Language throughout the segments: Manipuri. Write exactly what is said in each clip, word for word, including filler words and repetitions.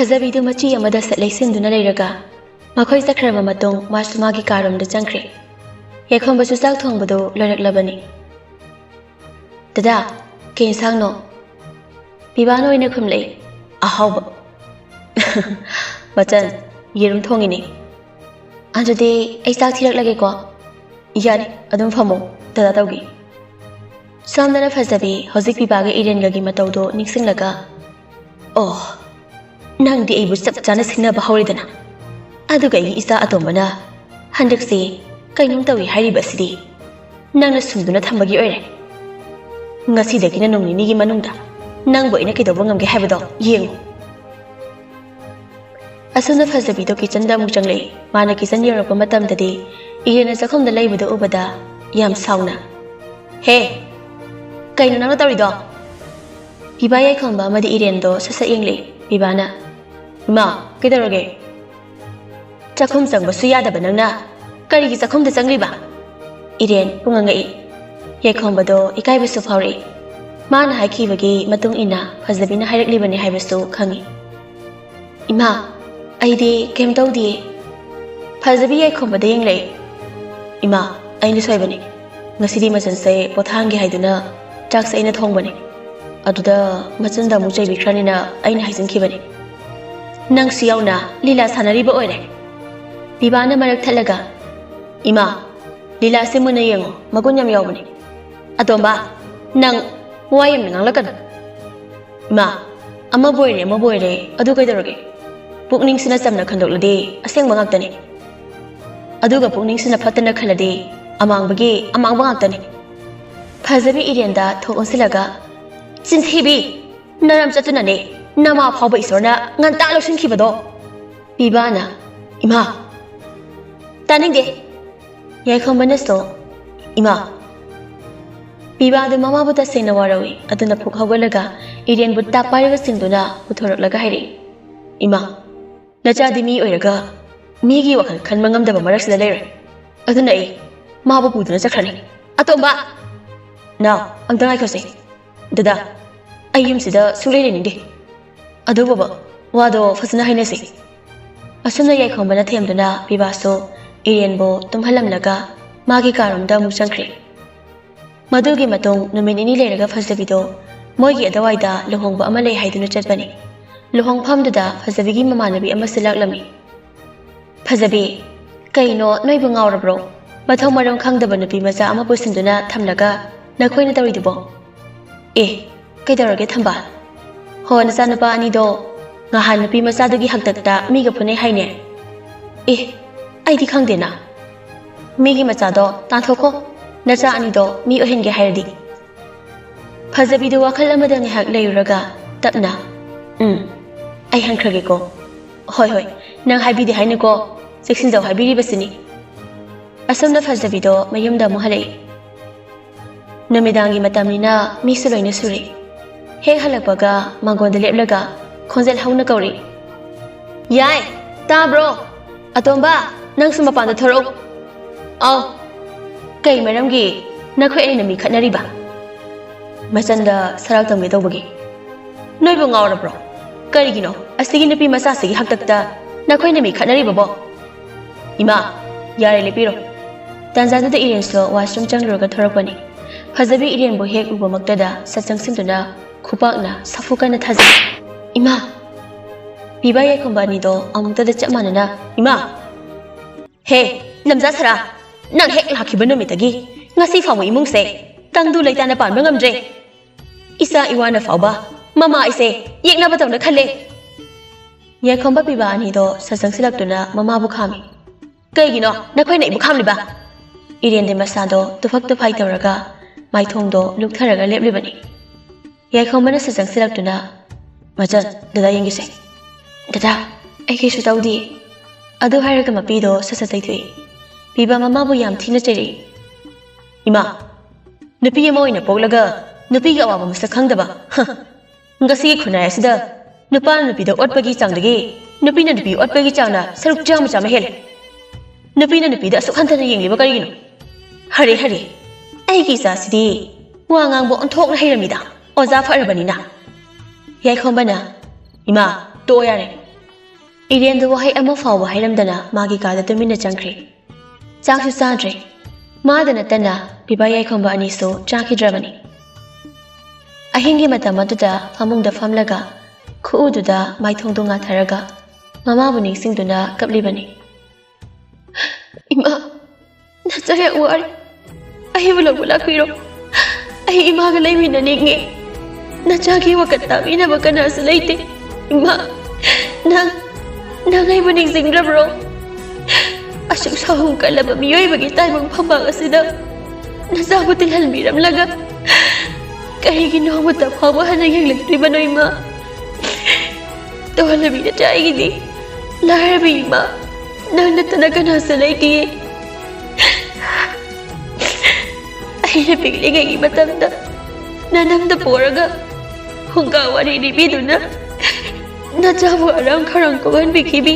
ꯐꯖꯕꯤꯗꯨ ꯃꯆꯤ ꯑꯃꯗ ꯁꯠ ꯂꯩꯁꯤꯟꯗꯨꯅ ꯂꯩꯔꯒ ꯃꯈꯣꯏ ꯆꯠꯈ꯭ꯔꯕ ꯃꯇꯨꯡ ꯃꯥꯁꯨ ꯃꯥꯒꯤ ꯀꯥ ꯔꯨꯝꯗ ꯆꯪꯈ꯭ꯔꯦ꯫ ꯌꯥꯏꯈꯣꯝꯕꯁꯨ ꯆꯥꯛ ꯊꯣꯡꯕꯗꯨ ꯂꯣꯏꯔꯛꯂꯕꯅꯤ꯫ "ꯗꯗꯥ, ꯀꯩ ꯏꯟꯁꯥꯡꯅꯣ?" ꯄꯤꯕꯥꯅ ꯑꯣꯏꯅ ꯈꯨꯝꯂꯛꯏ꯫ "ꯑꯍꯥꯎꯕ꯫ ꯃꯆꯟ, ꯌꯦꯔꯨꯝ ꯊꯣꯡꯉꯤꯅꯦ꯫ ꯑꯗꯨꯗꯤ ꯑꯩ ꯆꯥꯛ ꯊꯤꯔꯛꯂꯒꯦꯀꯣ꯫" "ꯌꯥꯅꯤ, ꯑꯗꯨꯝ ꯐꯝꯃꯣ, ꯗꯗꯥ ꯇꯧꯒꯦ꯫" ꯁꯣꯝꯗꯅ ꯐꯖꯕꯤ ꯍꯧꯖꯤꯛ ꯄꯤꯕꯥꯒ ꯏꯔꯦꯟꯒꯒꯤ ꯃꯇꯧꯗꯣ ꯅꯤꯡꯁꯤꯡꯂꯒ, "ꯑꯣ, ꯅꯪꯗꯤ ꯑꯩꯕꯨ ꯆꯞ ꯆꯥꯅ ꯁꯤꯡꯅꯕ ꯍꯧꯔꯦꯗꯅ꯫ ꯑꯗꯨꯒ ꯑꯩꯒꯤ ꯏꯆꯥ ꯑꯇꯣꯝꯕꯅ ꯍꯟꯗꯛꯁꯤ ꯀꯩꯅꯣꯝ ꯇꯧꯏ ꯍꯥꯏꯔꯤꯕ ꯑꯁꯤꯗꯤ ꯅꯪꯅ ꯁꯨꯝꯗꯨꯅ ꯊꯝꯕꯒꯤ ꯑꯣꯏꯔꯦ꯫ ꯉꯁꯤꯗꯒꯤꯅ ꯅꯣꯡ ꯅꯤꯅꯤꯒꯤ ꯃꯅꯨꯡꯗ ꯅꯪꯕꯨ ꯑꯩꯅ ꯀꯩꯗꯧꯕ ꯉꯝꯒꯦ ꯍꯥꯏꯕꯗꯣ ꯌꯦꯡꯉꯨ꯫" ꯑꯁꯨꯝꯅ ꯐꯖꯕꯤꯗꯣ ꯀꯤꯆꯟꯗ ꯑꯃꯨꯛ ꯆꯪꯂꯛꯏ꯫ ꯃꯥꯅ ꯀꯤꯆꯟ ꯌꯧꯔꯛꯄ ꯃꯇꯝꯗꯗꯤ ꯏꯔꯦꯟꯅ ꯆꯥꯛꯈꯨꯝꯗ ꯂꯩꯕꯗꯨ ꯎꯕꯗ ꯌꯥꯝ ꯁꯥꯎꯅ, "ꯍꯦ, ꯀꯩꯅꯣ ꯅꯪꯅ ꯇꯧꯔꯤꯗꯣ?" ꯄꯤꯕꯥ ꯌꯥꯏꯈꯣꯝꯕ ꯑꯃꯗꯤ ꯏꯔꯦꯟꯗꯣ ꯁꯠ ꯁꯠ ꯌꯦꯡꯂꯛꯏ꯫ ꯄꯤꯕꯥꯅ, "ꯏꯃꯥ, ꯀꯩꯗꯧꯔꯒꯦ? ꯆꯥꯛꯈꯨꯝ ꯆꯪꯕꯁꯨ ꯌꯥꯗꯕ ꯅꯪꯅ ꯀꯔꯤꯒꯤ ꯆꯥꯛꯈꯨꯝꯗ ꯆꯪꯂꯤꯕ?" ꯏꯔꯦꯟ ꯄꯨꯡꯉꯪ ꯉꯛꯏ꯫ ꯌꯥꯏꯈꯣꯝꯕꯗꯣ ꯏꯀꯥꯏꯕꯁꯨ ꯐꯥꯎꯔꯛꯏ꯫ ꯃꯥꯅ ꯍꯥꯏꯈꯤꯕꯒꯤ ꯃꯇꯨꯡ ꯏꯟꯅ ꯐꯖꯕꯤꯅ ꯍꯥꯏꯔꯛꯂꯤꯕꯅꯤ ꯍꯥꯏꯕꯁꯨ ꯈꯪꯏ꯫ "ꯏꯃꯥ, ꯑꯩꯗꯤ ꯀꯩꯝ ꯇꯧꯗꯤꯌꯦ꯫" ꯐꯖꯕꯤ ꯌꯥꯏꯈꯣꯝꯕꯗ ꯌꯦꯡꯂꯛꯏ꯫ "ꯏꯃꯥ, ꯑꯩꯅ ꯁꯣꯏꯕꯅꯤ꯫ ꯉꯁꯤꯗꯤ ꯃꯆꯟꯁꯦ ꯄꯣꯊꯥꯍꯟꯒꯦ ꯍꯥꯏꯗꯨꯅ ꯆꯥꯛꯁꯦ ꯑꯩꯅ ꯊꯣꯡꯕꯅꯤ꯫ ꯑꯗꯨꯗ ꯃꯆꯟꯗ ꯑꯃꯨꯛ ꯆꯩꯕꯤꯈ꯭ꯔꯅꯤꯅ ꯑꯩꯅ ꯍꯥꯏꯖꯤꯟꯈꯤꯕꯅꯤ꯫ ꯅꯪꯁꯨ ꯌꯥꯎꯅ ꯂꯤꯂꯥ ꯁꯥꯟꯅꯔꯤꯕ ꯑꯣꯏꯔꯦ꯫" ꯄꯤꯕꯥꯅ ꯃꯔꯛ ꯊꯠꯂꯒ, "ꯏꯃꯥ, ꯂꯤꯂꯥꯁꯦ ꯃꯨꯟꯅ ꯌꯦꯡꯉꯣ, ꯃꯒꯨꯟ ꯌꯥꯝ ꯌꯥꯎꯕꯅꯤ꯫ ꯑꯇꯣꯝꯕ, ꯅꯪ ꯋꯥ ꯌꯥꯝꯅ ꯉꯥꯡꯂꯛꯀꯅꯨ꯫" "ꯏꯃꯥ, ꯑꯃꯕꯨ ꯑꯣꯏꯔꯦ ꯑꯃꯕꯨ ꯑꯣꯏꯔꯦ, ꯑꯗꯨ ꯀꯩꯗꯧꯔꯒꯦ? ꯄꯨꯛꯅꯤꯡꯁꯤꯅ ꯆꯝꯅ ꯈꯟꯗꯣꯛꯂꯗꯤ ꯑꯁꯦꯡꯕ ꯉꯥꯛꯇꯅꯤ꯫ ꯑꯗꯨꯒ ꯄꯨꯛꯅꯤꯡꯁꯤꯅ ꯐꯠꯇꯅ ꯈꯜꯂꯗꯤ ꯑꯃꯥꯡꯕꯒꯤ ꯑꯃꯥꯡꯕ ꯉꯥꯛꯇꯅꯤ꯫" ꯐꯖꯕꯤ ꯏꯔꯦꯟꯗ ꯊꯣꯛ ꯑꯣꯟꯁꯤꯜꯂꯒ, "ꯆꯤꯟꯊꯤꯕꯤ! ꯅꯔꯝ ꯆꯠꯇꯨꯅꯅꯦ ꯅꯃꯥ ꯐꯥꯎꯕ ꯏꯁꯣꯔꯅ ꯉꯟꯇꯥ ꯂꯧꯁꯤꯟꯈꯤꯕꯗꯣ꯫" ꯄꯤꯕꯥꯅ, "ꯏꯃꯥ!" "ꯇꯥꯅꯤꯡꯗꯦ!" ꯌꯥꯏꯈꯣꯝꯕꯅꯁꯨ, "ꯏꯃꯥ!" ꯄꯤꯕꯥꯗꯨ ꯃꯃꯥꯕꯨ ꯇꯁꯦꯡꯅ ꯋꯥꯔꯧꯏ꯫ ꯑꯗꯨꯅ ꯐꯨꯛ ꯍꯧꯒꯠꯂꯒ ꯏꯔꯦꯟꯕꯨ ꯇꯥꯛ ꯄꯥꯏꯔꯒ ꯆꯤꯡꯗꯨꯅ ꯄꯨꯊꯣꯔꯛꯂꯒ ꯍꯥꯏꯔꯛꯏ, "ꯏꯃꯥ, ꯅꯆꯥꯗꯤ ꯃꯤ ꯑꯣꯏꯔꯒ ꯃꯤꯒꯤ ꯋꯥꯈꯜ ꯈꯟꯕ ꯉꯝꯗꯕ ꯃꯔꯛꯁꯤꯗ ꯂꯩꯔꯦ꯫ ꯑꯗꯨꯅ ꯑꯩ ꯃꯥꯕꯨ ꯄꯨꯗꯨꯅ ꯆꯠꯈ꯭ꯔꯅꯤ꯫" "ꯑꯇꯣꯝꯕ!" "ꯅꯥꯎ, ꯑꯝꯇ ꯉꯥꯏꯈꯣꯁꯦ꯫ ꯗꯗꯥ, ꯑꯩ ꯌꯨꯝꯁꯤꯗ ꯁꯨꯡꯂꯩ ꯂꯩꯅꯤꯡꯗꯦ꯫ ꯑꯗꯨ ꯕꯣꯕꯣ, ꯋꯥꯗꯣ ꯐꯖꯅ ꯍꯥꯏꯅꯁꯤ꯫ ꯑꯁꯨꯝꯅ ꯌꯥꯏꯈꯣꯝꯕꯅ ꯊꯦꯝꯗꯨꯅ ꯄꯤꯕꯥꯁꯨ ꯏꯔꯦꯟꯕꯨ ꯇꯨꯝꯍꯜꯂꯝꯂꯒ ꯃꯥꯒꯤ ꯀꯥꯔꯣꯝꯗ ꯑꯃꯨꯛ ꯆꯪꯈ꯭ꯔꯦ꯫ ꯃꯗꯨꯒꯤ ꯃꯇꯨꯡ ꯅꯨꯃꯤꯠ ꯅꯤꯅꯤ ꯂꯩꯔꯒ ꯐꯖꯕꯤꯗꯣ ꯃꯣꯏꯒꯤ ꯑꯗꯨꯋꯥꯏꯗ ꯂꯨꯍꯣꯡꯕ ꯑꯃ ꯂꯩ ꯍꯥꯏꯗꯨꯅ ꯆꯠꯄꯅꯤ꯫ ꯂꯨꯍꯣꯡꯐꯝꯗꯨꯗ ꯐꯖꯕꯤꯒꯤ ꯃꯃꯥꯟꯅꯕꯤ ꯑꯃꯁꯨ ꯂꯥꯛꯂꯝꯃꯤ꯫ "ꯐꯖꯕꯤ, ꯀꯩꯅꯣ ꯅꯣꯏꯕꯨ ꯉꯥꯎꯔꯕ꯭ꯔꯣ? ꯃꯊꯣꯡ ꯃꯔꯝ ꯈꯪꯗꯕ ꯅꯨꯄꯤ ꯃꯆꯥ ꯑꯃ ꯄꯨꯁꯤꯟꯗꯨꯅ ꯊꯝꯂꯒ ꯅꯈꯣꯏꯅ ꯇꯧꯔꯤꯗꯨꯕꯣ?" "ꯑꯦ, ꯀꯩꯗꯧꯔꯒꯦ ꯊꯝꯕꯥꯜ? ꯍꯣ, ꯅꯆꯥꯅꯨꯄꯥ ꯑꯅꯤꯗꯣ ꯉꯍꯥꯟ ꯅꯨꯄꯤ ꯃꯆꯥꯗꯨꯒꯤ ꯍꯥꯛꯇꯛꯇ ꯃꯤꯒ ꯐꯨꯅꯩ ꯍꯥꯏꯅꯦ?" "ꯑꯦ, ꯑꯩꯗꯤ ꯈꯪꯗꯦꯅ꯫ ꯃꯤꯒꯤ ꯃꯆꯥꯗꯣ ꯇꯥꯟꯊꯣꯛꯈꯣ, ꯅꯆꯥ ꯑꯅꯤꯗꯣ ꯃꯤ ꯑꯣꯏꯍꯟꯒꯦ ꯍꯥꯏꯔꯗꯤ꯫" ꯐꯖꯕꯤꯗꯨ ꯋꯥꯈꯜ ꯑꯃꯗ ꯉꯥꯏꯍꯥꯛ ꯂꯩꯔꯨꯔꯒ ꯇꯞꯅ, "ꯎꯝ, ꯑꯩ ꯍꯟꯈ꯭ꯔꯒꯦꯀꯣ꯫ ꯍꯣꯏ, ꯍꯣꯏ, ꯅꯪ ꯍꯥꯏꯕꯤꯗꯦ ꯍꯥꯏꯅꯨꯀꯣ, ꯆꯦꯛꯁꯤꯟꯖꯧ ꯍꯥꯏꯕꯤꯔꯤꯕꯁꯤꯅꯤ꯫" ꯑꯁꯨꯝꯅ ꯐꯖꯕꯤꯗꯣ ꯃꯌꯨꯝꯗ ꯑꯃꯨꯛ ꯍꯜꯂꯛꯏ꯫ ꯅꯨꯃꯤꯗꯥꯡꯒꯤ ꯃꯇꯝꯅꯤꯅ ꯃꯤꯁꯨ ꯂꯣꯏꯅ ꯁꯨꯔꯦ꯫ ꯍꯦꯛ ꯍꯜꯂꯛꯄꯒ ꯃꯥꯡꯒꯣꯟꯗ ꯂꯦꯞꯂꯒ ꯈꯣꯟꯖꯦꯜ ꯍꯧꯅ ꯀꯧꯔꯤ꯫ "ꯌꯥꯏ, ꯇꯥꯕ꯭ꯔꯣ? ꯑꯇꯣꯝꯕ, ꯅꯪꯁꯨ ꯃꯄꯥꯟꯗ ꯊꯣꯔꯛꯎ꯫ ꯑꯥꯎ, ꯀꯩ ꯃꯔꯝꯒꯤ ꯅꯈꯣꯏ ꯑꯅꯤꯅ ꯃꯤ ꯈꯠꯅꯔꯤꯕ?" "ꯃꯆꯟꯗ ꯁꯔꯥꯛ ꯇꯝꯒꯦ ꯇꯧꯕꯒꯤ꯫" "ꯅꯣꯏꯕꯨ ꯉꯥꯎꯔꯕ꯭ꯔꯣ? ꯀꯔꯤꯒꯤꯅꯣ ꯑꯁꯤꯒꯤ ꯅꯨꯄꯤ ꯃꯆꯥꯁꯤꯒꯤ ꯍꯥꯛꯇꯛꯇ ꯅꯈꯣꯏꯅ ꯃꯤ ꯈꯠꯅꯔꯤꯕꯕꯣ?" "ꯏꯃꯥ, ꯌꯥꯔꯦ, ꯂꯦꯞꯄꯤꯔꯣ꯫" ꯇꯥꯟꯖꯥꯗꯨꯗ ꯏꯔꯦꯟꯁꯨ washroom ꯆꯪꯂꯨꯔꯒ ꯊꯣꯔꯛꯄꯅꯤ꯫ ꯐꯖꯕꯤ ꯏꯔꯦꯟꯕꯨ ꯍꯦꯛ ꯎꯕꯃꯛꯇꯗ ꯁꯠ ꯆꯪꯁꯤꯟꯗꯨꯅ ꯈꯨꯄꯥꯛꯅ ꯁꯥꯐꯨ ꯀꯟꯅ ꯊꯥꯖꯩ꯫ "ꯏꯃꯥ!" ꯄꯤꯕ ꯌꯥꯏꯈꯣꯝꯕ ꯑꯅꯤꯗꯣ ꯑꯃꯨꯛꯇꯗ ꯆꯞ ꯃꯥꯟꯅꯅ, "ꯏꯃꯥ!" "ꯍꯦ, ꯂꯝꯖꯥ ꯁꯔꯥ! ꯅꯪ ꯍꯦꯛ ꯂꯥꯛꯈꯤꯕ ꯅꯨꯃꯤꯠꯇꯒꯤ ꯉꯁꯤ ꯐꯥꯎꯕ ꯏꯃꯨꯡꯁꯦ ꯇꯪꯗꯨ ꯂꯩꯇꯥꯅ ꯄꯥꯟꯕ ꯉꯝꯗ꯭ꯔꯦ꯫ ꯏꯆꯥ ꯏꯋꯥꯅ ꯐꯥꯎꯕ ꯃꯃꯥ ꯑꯩꯁꯦ ꯌꯦꯛꯅꯕꯗꯧꯅ ꯈꯜꯂꯦ꯫" ꯌꯥꯏꯈꯣꯝꯕ ꯄꯤꯕ ꯑꯅꯤꯗꯣ ꯁꯠ ꯆꯪꯁꯤꯜꯂꯛꯇꯨꯅ ꯃꯃꯥꯕꯨ ꯈꯥꯝꯃꯤ꯫ "ꯀꯩꯒꯤꯅꯣ ꯅꯈꯣꯏꯅ ꯑꯩꯕꯨ ꯈꯥꯝꯂꯤꯕ?" ꯏꯔꯦꯟꯗꯤ ꯃꯁꯥꯗꯣ ꯇꯨꯐꯛ ꯇꯨꯐꯥꯏ ꯇꯧꯔꯒ ꯃꯥꯏꯊꯣꯡꯗꯣ ꯂꯨꯛꯊꯔꯒ ꯂꯦꯞꯂꯤꯕꯅꯤ꯫ ꯌꯥꯏꯈꯣꯝꯕꯅ ꯁꯠ ꯆꯪꯁꯤꯜꯂꯛꯇꯨꯅ, "ꯃꯆꯟ, ꯗꯗꯥ ꯌꯦꯡꯒꯦꯁꯦ꯫" "ꯗꯗꯥ, ꯑꯩ ꯀꯩꯁꯨ ꯇꯧꯗꯦ꯫" ꯑꯗꯨ ꯍꯥꯏꯔꯒ ꯃꯄꯤꯗꯣ ꯁꯠ ꯁꯠ ꯇꯩꯊꯣꯛꯏ꯫ ꯄꯤꯕ ꯃꯃꯥꯕꯨ ꯌꯥꯝ ꯊꯤꯅ ꯆꯩꯔꯛꯏ꯫ "ꯏꯃꯥ, ꯅꯨꯄꯤ ꯑꯃ ꯑꯣꯏꯅ ꯄꯣꯛꯂꯒ ꯅꯨꯄꯤꯒꯤ ꯑꯋꯥꯕ ꯃꯁꯛ ꯈꯪꯗꯕ꯫ ꯍ, ꯉꯁꯤꯒꯤ ꯈꯨꯟꯅꯥꯏ ꯑꯁꯤꯗ ꯅꯨꯄꯥꯅ ꯅꯨꯄꯤꯗ ꯑꯣꯠꯄꯒꯤ ꯆꯥꯡꯗꯒꯤ ꯅꯨꯄꯤꯅ ꯅꯨꯄꯤ ꯑꯣꯠꯄꯒꯤ ꯆꯥꯡꯅ ꯁꯔꯨꯛ ꯆꯥꯝꯃ ꯆꯥꯝꯃ ꯍꯦꯜꯂꯤ꯫ ꯅꯨꯄꯤꯅ ꯅꯨꯄꯤꯗ ꯑꯁꯨꯛ ꯍꯟꯊꯅ ꯌꯦꯡꯂꯤꯕ ꯀꯔꯤꯒꯤꯅꯣ? ꯍꯔꯦ, ꯍꯔꯦ, ꯑꯩꯒꯤ ꯏꯆꯥꯁꯤꯗꯤ ꯋꯥ ꯉꯥꯡꯕ ꯑꯣꯟꯊꯣꯛꯅ ꯍꯩꯔꯝꯃꯤꯗ, ꯑꯣꯖꯥ ꯐꯔꯕꯅꯤꯅ꯫" ꯌꯥꯏꯈꯣꯝꯕꯅ, "ꯏꯃꯥ, "ꯇꯣꯛꯑꯣ ꯌꯥꯔꯦ꯫" ꯏꯔꯦꯟꯗꯨ ꯋꯥꯍꯩ ꯑꯃ ꯐꯥꯎꯕ ꯍꯥꯏꯔꯝꯗꯅ ꯃꯥꯒꯤ ꯀꯥꯗ ꯇꯨꯃꯤꯟꯅ ꯆꯪꯈ꯭ꯔꯦ꯫ ꯆꯥꯛꯁꯨ ꯆꯥꯗ꯭ꯔꯦ꯫ ꯃꯥꯗ ꯅꯠꯇꯅ ꯄꯤꯕꯥ ꯌꯥꯏꯈꯣꯝꯕ ꯑꯅꯤꯁꯨ ꯆꯥꯈꯤꯗ꯭ꯔꯕꯅꯤ꯫ ꯑꯍꯤꯡꯒꯤ ꯃꯇꯝ ꯑꯗꯨꯗ ꯐꯃꯨꯡꯗ ꯐꯝꯂꯒ ꯈꯨꯎꯗꯨꯗ ꯃꯥꯏꯊꯣꯡꯗꯨ ꯉꯥꯊꯔꯒ ꯃꯃꯥꯕꯨ ꯅꯤꯡꯁꯤꯡꯗꯨꯅ ꯀꯞꯂꯤꯕꯅꯤ꯫ "ꯏꯃꯥ, ꯅꯆꯥ ꯌꯥꯝ ꯋꯥꯔꯦ꯫ ꯑꯩꯕꯨ ꯂꯧꯕ ꯂꯥꯛꯄꯤꯔꯣ꯫ ꯑꯩ ꯏꯃꯥꯒ ꯂꯩꯃꯤꯟꯅꯅꯤꯡꯉꯦ꯫ ꯅꯆꯥꯒꯤ ꯋꯥꯀꯠ ꯇꯥꯕꯤꯅꯕ ꯀꯅꯥꯁꯨ ꯂꯩꯇꯦ꯫ ꯏꯃꯥ, ꯅꯪ, ꯅꯪ ꯑꯩꯕꯨ ꯅꯤꯡꯁꯤꯡꯗ꯭ꯔꯕ꯭ꯔꯣ? ꯑꯁꯨꯛ ꯁꯥꯍꯨꯝ ꯀꯜꯂꯕ ꯃꯤꯑꯣꯏꯕꯒꯤ ꯇꯥꯏꯕꯪ ꯐꯝꯕꯥꯛ ꯑꯁꯤꯗ ꯅꯆꯥꯕꯨ ꯇꯤꯜꯍꯟꯕꯤꯔꯝꯂꯒ ꯀꯔꯤꯒꯤ ꯅꯣꯡꯃꯇ ꯐꯥꯎꯕ ꯍꯟꯅ ꯌꯦꯡꯂꯛꯇ꯭ꯔꯤꯕꯅꯣ ꯏꯃꯥ? ꯇꯣꯜꯂꯕꯤ ꯅꯆꯥ ꯑꯩꯒꯤꯗꯤ꯫ ꯂꯥꯏꯔꯕꯤ ꯏꯃꯥ, ꯅꯪ ꯅꯠꯇꯅ ꯀꯅꯥꯁꯨ ꯂꯩꯇꯤꯌꯦ꯫ ꯑꯩꯅ ꯄꯤꯛꯂꯤꯉꯩꯒꯤ ꯃꯇꯝꯗ ꯅꯅꯪꯗ ꯄꯣꯔꯒ ꯍꯨꯡꯒꯥ ꯋꯥꯔꯤ ꯂꯤꯕꯤꯗꯨꯅ ꯅꯆꯥꯕꯨ ꯑꯔꯥꯝ ꯈꯧꯔꯥꯡ ꯀꯣꯛꯍꯟꯕꯤꯈꯤꯕꯤ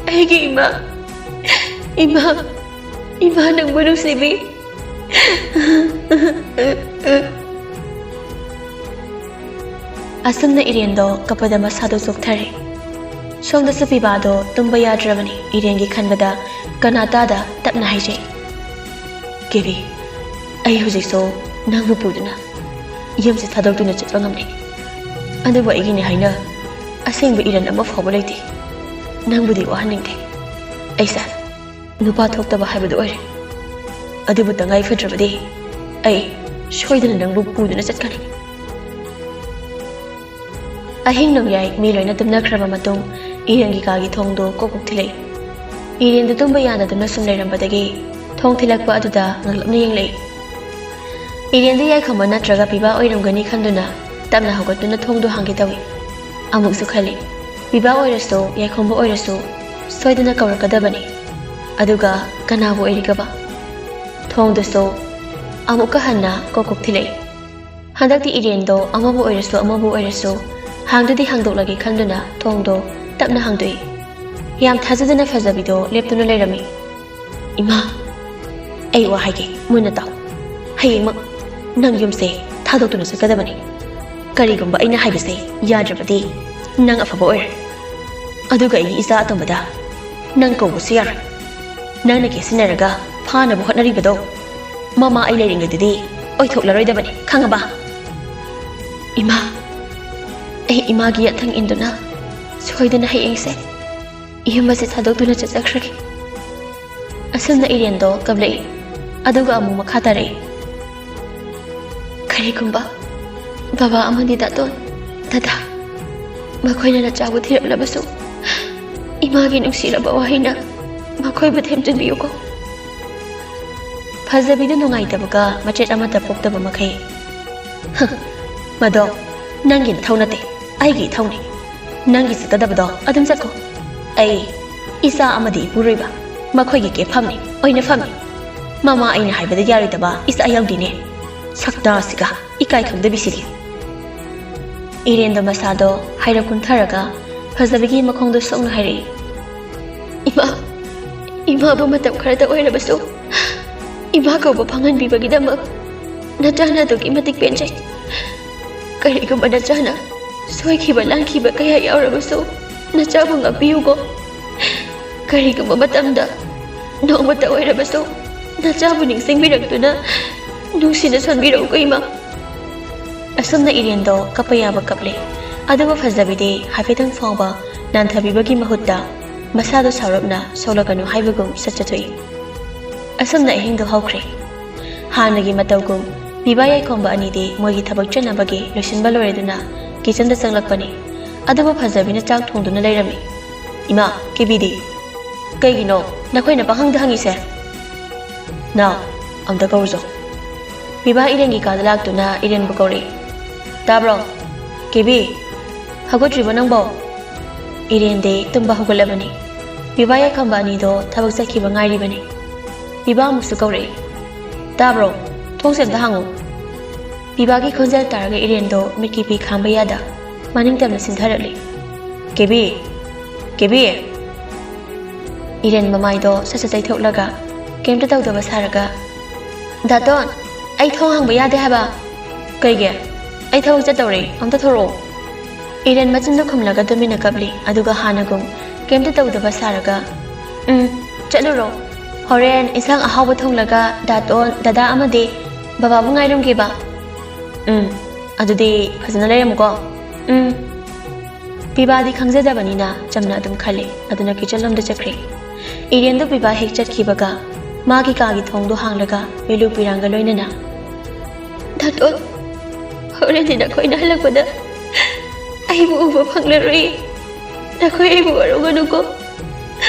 ꯑꯩꯒꯤ ꯏꯃꯥ꯫ ꯏꯃꯥ, ꯏꯃꯥ ꯅꯪꯕꯨ ꯅꯨꯡꯁꯤꯕꯤ꯫" ꯑꯁꯨꯝꯅ ꯏꯔꯦꯟꯗꯣ ꯀꯞꯄꯗ ꯃꯁꯥꯗꯣ ꯆꯣꯛꯊꯔꯦ꯫ ꯁꯣꯝꯗꯁꯨ ꯄꯤꯕꯥꯗꯣ ꯇꯨꯝꯕ ꯌꯥꯗ꯭ꯔꯕꯅꯤ꯫ ꯏꯔꯦꯟꯒꯤ ꯈꯟꯕꯗ ꯀꯅꯥ ꯇꯥꯗ ꯇꯞꯅ ꯍꯥꯏꯖꯩ, "ꯀꯦꯕꯤ, ꯑꯩ ꯍꯧꯖꯤꯛꯁꯨ ꯅꯪꯕꯨ ꯄꯨꯗꯨꯅ ꯌꯨꯝꯁꯦ ꯊꯥꯗꯣꯛꯇꯨꯅ ꯆꯠꯄ ꯉꯝꯂꯦ꯫ ꯑꯗꯨꯕꯨ ꯑꯩꯒꯤꯅꯦ ꯍꯥꯏꯅ ꯑꯁꯦꯡꯕ ꯏꯔꯟ ꯑꯃ ꯐꯥꯎꯕ ꯂꯩꯇꯦ꯫ ꯅꯪꯕꯨꯗꯤ ꯋꯥꯍꯟꯅꯤꯡꯗꯦ꯫ ꯑꯩꯁꯦ ꯅꯨꯄꯥ ꯊꯣꯛꯇꯕ ꯍꯥꯏꯕꯗꯨ ꯑꯣꯏꯔꯦ꯫ ꯑꯗꯨꯕꯨ ꯇꯉꯥꯏ ꯐꯗ꯭ꯔꯕꯗꯤ ꯑꯩ ꯁꯣꯏꯗꯅ ꯅꯪꯕꯨ ꯄꯨꯗꯨꯅ ꯆꯠꯀꯅꯤ꯫" ꯑꯍꯤꯡ ꯅꯣꯡꯌꯥꯏ ꯃꯤ ꯂꯣꯏꯅ ꯇꯨꯝꯅꯈ꯭ꯔꯕ ꯃꯇꯨꯡ ꯏꯔꯦꯟꯒꯤ ꯀꯥꯒꯤ ꯊꯣꯡꯗꯣ ꯀꯣꯛ ꯀꯣꯛ ꯊꯤꯜꯂꯛꯏ꯫ ꯏꯔꯦꯟꯗꯨ ꯇꯨꯝꯕ ꯌꯥꯗꯗꯨꯅ ꯁꯨꯝ ꯂꯩꯔꯝꯕꯗꯒꯤ ꯊꯣꯡ ꯊꯤꯜꯂꯛꯄ ꯑꯗꯨꯗ ꯉꯛꯂꯞꯅ ꯌꯦꯡꯂꯛꯏ꯫ ꯏꯔꯦꯟꯗꯨ ꯌꯥꯏꯈꯣꯝꯕ ꯅꯠꯇ꯭ꯔꯒ ꯄꯤꯕꯥ ꯑꯣꯏꯔꯝꯒꯅꯤ ꯈꯟꯗꯨꯅ ꯇꯞꯅ ꯍꯧꯒꯠꯇꯨꯅ ꯊꯣꯡꯗꯣ ꯍꯥꯡꯒꯦ ꯇꯧꯏ꯫ ꯑꯃꯨꯛꯁꯨ ꯈꯜꯂꯤ, ꯄꯤꯕꯥ ꯑꯣꯏꯔꯁꯨ ꯌꯥꯏꯈꯣꯝꯕ ꯑꯣꯏꯔꯁꯨ ꯁꯣꯏꯗꯅ ꯀꯧꯔꯛꯀꯗꯕꯅꯤ꯫ ꯑꯗꯨꯒ ꯀꯅꯥꯕꯨ ꯑꯣꯏꯔꯤꯒꯕ? ꯊꯣꯡꯗꯨꯁꯨ ꯑꯃꯨꯛꯀ ꯍꯟꯅ ꯀꯣꯛ ꯀꯣꯛ ꯊꯤꯜꯂꯛꯏ꯫ ꯍꯟꯗꯛꯇꯤ ꯏꯔꯦꯟꯗꯣ ꯑꯃꯕꯨ ꯑꯣꯏꯔꯁꯨ ꯑꯃꯕꯨ ꯑꯣꯏꯔꯁꯨ ꯍꯥꯡꯗꯨꯗꯤ ꯍꯥꯡꯗꯣꯛꯂꯒꯦ ꯈꯟꯗꯨꯅ ꯊꯣꯡꯗꯣ ꯇꯞꯅ ꯍꯥꯡꯗꯣꯛꯏ꯫ ꯌꯥꯝ ꯊꯥꯖꯗꯅ ꯐꯖꯕꯤꯗꯣ ꯂꯦꯞꯇꯨꯅ ꯂꯩꯔꯝꯃꯤ꯫ "ꯏꯃꯥ, ꯑꯩ ꯋꯥ ꯍꯥꯏꯒꯦ, ꯃꯨꯟꯅ ꯇꯥꯎ꯫ ꯍꯌꯦꯡꯃꯛ ꯅꯪ ꯌꯨꯝꯁꯦ ꯊꯥꯗꯣꯛꯇꯨꯅ ꯆꯠꯀꯗꯕꯅꯤ꯫ ꯀꯔꯤꯒꯨꯝꯕ ꯑꯩꯅ ꯍꯥꯏꯕꯁꯦ ꯌꯥꯗ꯭ꯔꯕꯗꯤ ꯅꯪ ꯑꯐꯕ ꯑꯣꯏꯔꯣꯏ꯫ ꯑꯗꯨꯒ ꯑꯩꯒꯤ ꯏꯆꯥ ꯑꯇꯣꯝꯕꯗ ꯅꯪ ꯀꯧꯕꯁꯨ ꯌꯥꯔꯣꯏ꯫ ꯅꯪꯅ ꯀꯦꯁꯤꯟꯅꯔꯒ ꯐꯥꯅꯕ ꯍꯣꯠꯅꯔꯤꯕꯗꯣ ꯃꯃꯥ ꯑꯩ ꯂꯩꯔꯤꯉꯩꯗꯗꯤ ꯑꯣꯏꯊꯣꯛꯂꯔꯣꯏꯗꯕꯅꯤ, ꯈꯪꯉꯕ? ꯏꯃꯥ, ꯑꯩ ꯏꯃꯥꯒꯤ ꯌꯥꯊꯪ ꯏꯟꯗꯨꯅ ꯁꯣꯏꯗꯅ ꯍꯌꯦꯡꯁꯦ ꯌꯨꯝ ꯑꯁꯤ ꯊꯥꯗꯣꯛꯇꯨꯅ ꯆꯠꯆꯈ꯭ꯔꯒꯦ꯫ ꯑꯁꯨꯝꯅ ꯏꯔꯦꯟꯗꯣ ꯀꯞꯂꯛꯏ꯫ ꯑꯗꯨꯒ ꯑꯃꯨꯛ ꯃꯈꯥ ꯇꯥꯔꯛꯏ꯫ ꯀꯔꯤꯒꯨꯝꯕ ꯕꯕꯥ ꯑꯃꯗꯤ ꯗꯥꯇꯣꯟ, ꯗꯗꯥ, ꯃꯈꯣꯏꯅ ꯅꯆꯥꯕꯨ ꯊꯤꯔꯛꯂꯕꯁꯨ, ꯏꯃꯥꯒꯤ ꯅꯨꯡꯁꯤꯔꯕ ꯋꯥꯍꯩꯅ ꯃꯈꯣꯏꯕꯨ ꯊꯦꯝꯖꯤꯟꯕꯤꯌꯨꯀꯣ꯫ ꯐꯖꯕꯤꯗꯨ ꯅꯨꯡꯉꯥꯏꯇꯕꯒ ꯃꯆꯦꯠ ꯑꯃꯠꯇ ꯄꯣꯛꯇꯕ ꯃꯈꯩ, "ꯍ, ꯃꯗꯣ ꯅꯪꯒꯤ ꯅꯊꯧ ꯅꯠꯇꯦ, ꯑꯩꯒꯤ ꯏꯊꯧꯅꯤ꯫ ꯅꯪꯒꯤ ꯆꯠꯀꯗꯕꯗꯣ ꯑꯗꯨꯝ ꯆꯠꯈꯣ꯫ ꯑꯩ ꯏꯆꯥ ꯑꯃꯗꯤ ꯏꯄꯨꯔꯣꯏꯕ, ꯃꯈꯣꯏꯒꯤ ꯀꯦꯐꯝꯅꯤ, ꯑꯣꯏꯅꯐꯝꯅꯤ꯫ ꯃꯃꯥ ꯑꯩꯅ ꯍꯥꯏꯕꯗ ꯌꯥꯔꯣꯏꯗꯕ ꯏꯆꯥ ꯌꯥꯎꯗꯦꯅꯦ꯫ ꯁꯛꯇꯥꯁꯤꯒ, ꯏꯀꯥꯏ ꯈꯪꯗꯕꯤꯁꯤꯗꯤ꯫" ꯏꯔꯦꯟꯗꯣ ꯃꯁꯥꯗꯣ ꯍꯥꯏꯔꯞ ꯀꯨꯝꯊꯔꯒ ꯐꯖꯕꯤꯒꯤ ꯃꯈꯣꯡꯗꯣ ꯁꯣꯛꯅ ꯍꯥꯏꯔꯛꯏ꯫ "ꯏꯃꯥ, ꯏꯃꯥꯕꯨ ꯃꯇꯝ ꯈꯔꯇ ꯑꯣꯏꯔꯕꯁꯨ ꯏꯃꯥ ꯀꯧꯕ ꯐꯪꯍꯟꯕꯤꯕꯒꯤꯗꯃꯛ ꯅꯆꯥꯅ ꯑꯗꯨꯛꯀꯤ ꯃꯇꯤꯛ ꯄꯦꯟꯖꯩ꯫ ꯀꯔꯤꯒꯨꯝꯕ ꯅꯆꯥꯅ ꯁꯣꯏꯈꯤꯕ ꯂꯥꯟꯈꯤꯕ ꯀꯌꯥ ꯌꯥꯎꯔꯕꯁꯨ ꯅꯆꯥꯕꯨ ꯉꯥꯛꯄꯤꯌꯨꯀꯣ꯫ ꯀꯔꯤꯒꯨꯝꯕ ꯃꯇꯝꯗ ꯅꯣꯡꯃꯇ ꯑꯣꯏꯔꯕꯁꯨ ꯅꯆꯥꯕꯨ ꯅꯤꯡꯁꯤꯡꯕꯤꯔꯛꯇꯨꯅ ꯅꯨꯡꯁꯤꯅ ꯁꯣꯟꯕꯤꯔꯛꯎꯀꯣ, ꯏꯃꯥ꯫" ꯑꯁꯨꯝꯅ ꯏꯔꯦꯟꯗꯣ ꯀꯞꯄ ꯌꯥꯕ ꯀꯞꯂꯦ꯫ ꯑꯗꯨꯕꯨ ꯐꯖꯕꯤꯗꯤ ꯍꯥꯏꯐꯦꯠꯇꯪ ꯐꯥꯎꯕ ꯅꯥꯟꯊꯕꯤꯕꯒꯤ ꯃꯍꯨꯠꯇ ꯃꯁꯥꯗꯣ ꯁꯥꯎꯔꯞꯅ ꯁꯣꯛꯂꯛꯀꯅꯨ ꯍꯥꯏꯕꯒꯨꯝ ꯁꯠ ꯆꯠꯊꯣꯛꯏ꯫ ꯑꯁꯨꯝꯅ ꯑꯍꯤꯡꯗꯣ ꯍꯧꯈ꯭ꯔꯦ꯫ ꯍꯥꯟꯅꯒꯤ ꯃꯇꯧꯒꯨꯝ ꯄꯤꯕꯥ ꯌꯥꯏꯈꯣꯝꯕ ꯑꯅꯤꯗꯤ ꯃꯣꯏꯒꯤ ꯊꯕꯛ ꯆꯠꯅꯕꯒꯤ ꯂꯣꯏꯁꯤꯟꯕ ꯂꯣꯏꯔꯗꯨꯅ ꯀꯤꯆꯟꯗ ꯆꯪꯂꯛꯄꯅꯤ꯫ ꯑꯗꯨꯕꯨ ꯐꯖꯕꯤꯅ ꯆꯥꯛ ꯊꯣꯡꯗꯨꯅ ꯂꯩꯔꯝꯃꯤ꯫ "ꯏꯃꯥ, ꯀꯦꯕꯤꯗꯤ? ꯀꯩꯒꯤꯅꯣ ꯅꯈꯣꯏꯅ ꯄꯪꯍꯪꯗ ꯍꯪꯉꯤꯁꯦ?" "ꯅꯥꯎ, ꯑꯝꯇ ꯀꯧꯔꯨꯆꯣ꯫" ꯄꯤꯕꯥ ꯏꯔꯦꯟꯒꯤ ꯀꯥꯗ ꯂꯥꯛꯇꯨꯅ ꯏꯔꯦꯟꯕꯨ ꯀꯧꯔꯛꯏ꯫ "ꯇꯥꯕ꯭ꯔꯣ? ꯀꯦꯕꯤ, ꯍꯧꯒꯠꯇ꯭ꯔꯤꯕꯣ ꯅꯪꯕꯣ?" ꯏꯔꯦꯟꯗꯤ ꯇꯨꯝꯕ ꯍꯧꯒꯠꯂꯕꯅꯤ꯫ ꯄꯤꯕꯥ ꯌꯥꯏꯈꯝꯕ ꯑꯅꯤꯗꯣ ꯊꯕꯛ ꯆꯠꯈꯤꯕ ꯉꯥꯏꯔꯤꯕꯅꯤ꯫ ꯄꯤꯕꯥ ꯑꯃꯨꯛꯁꯨ ꯀꯧꯔꯛꯏ꯫ "ꯇꯥꯕ꯭ꯔꯣ? ꯊꯣꯡꯁꯦ ꯑꯝꯇ ꯍꯥꯡꯉꯨ꯫" ꯄꯤꯕꯥꯒꯤ ꯈꯣꯟꯖꯦꯜ ꯇꯥꯔꯒ ꯏꯔꯦꯟꯗꯣ ꯃꯤꯠꯀꯤ ꯄꯤ ꯈꯥꯡꯕ ꯌꯥꯗ ꯃꯅꯤꯡ ꯇꯝꯅ ꯆꯤꯟꯊꯔꯛꯂꯤ꯫ "ꯀꯦꯕꯤ! ꯀꯦꯕꯤ!" ꯏꯔꯦꯟ ꯃꯃꯥꯏꯗꯣ ꯁꯠ ꯁꯠ ꯇꯩꯊꯣꯛꯂꯒ ꯀꯩꯝꯇ ꯇꯧꯗꯕ ꯁꯥꯔꯒ, "ꯗꯥꯇꯣꯟ, ꯑꯩ ꯊꯣꯡ ꯍꯥꯡꯕ ꯌꯥꯗꯦ ꯍꯥꯏꯕ!" "ꯀꯩꯒꯤ?" "ꯑꯩ ꯊꯕꯛ ꯆꯠꯇꯧꯔꯦ, ꯑꯝꯇ ꯊꯣꯔꯛꯑꯣ꯫" ꯏꯔꯦꯟ ꯃꯆꯤꯟꯗꯨ ꯈꯨꯝꯂꯒ ꯇꯨꯃꯤꯟꯅ ꯀꯞꯂꯤ꯫ ꯑꯗꯨꯒ ꯍꯥꯟꯅꯒꯨꯝ ꯀꯩꯝꯇ ꯇꯧꯗꯕ ꯁꯥꯔꯒ, "ꯎꯝ, ꯆꯠꯂꯨꯔꯣ꯫ ꯍꯣꯔꯦꯟ ꯏꯟꯁꯥꯡ ꯑꯍꯥꯎꯕ ꯊꯣꯡꯂꯒ ꯗꯥꯇꯣꯟ, ꯗꯗꯥ ꯑꯃꯗꯤ ꯕꯕꯥꯕꯨ ꯉꯥꯏꯔꯝꯒꯦꯕ꯫ ꯎꯝ, ꯑꯗꯨꯗꯤ ꯐꯖꯅ ꯂꯩꯔꯝꯃꯨꯀꯣ꯫ ꯎꯝ꯫" ꯄꯤꯕꯥꯗꯤ ꯈꯪꯖꯗꯕꯅꯤꯅ ꯆꯝꯅ ꯑꯗꯨꯝ ꯈꯜꯂꯤ꯫ ꯑꯗꯨꯅ ꯀꯤꯆꯟ ꯂꯣꯝꯗ ꯆꯠꯈ꯭ꯔꯦ꯫ ꯏꯔꯦꯟꯗꯨ ꯄꯤꯕꯥ ꯍꯦꯛ ꯆꯠꯈꯤꯕꯒ ꯃꯥꯒꯤ ꯀꯥꯒꯤ ꯊꯣꯡꯗꯨ ꯍꯥꯡꯂꯒ ꯃꯤꯂꯨ ꯄꯤꯔꯥꯡꯒ ꯂꯣꯏꯅꯅ, "ꯗꯥꯇꯣꯟ, ꯍꯣꯔꯦꯟꯗꯤ ꯅꯈꯣꯏꯅ ꯍꯜꯂꯛꯄꯗ ꯑꯩꯕꯨ ꯎꯕ ꯐꯪꯂꯔꯣꯏ꯫ ꯅꯈꯣꯏ ꯑꯩꯕꯨ ꯋꯥꯔꯧꯒꯅꯨꯀꯣ꯫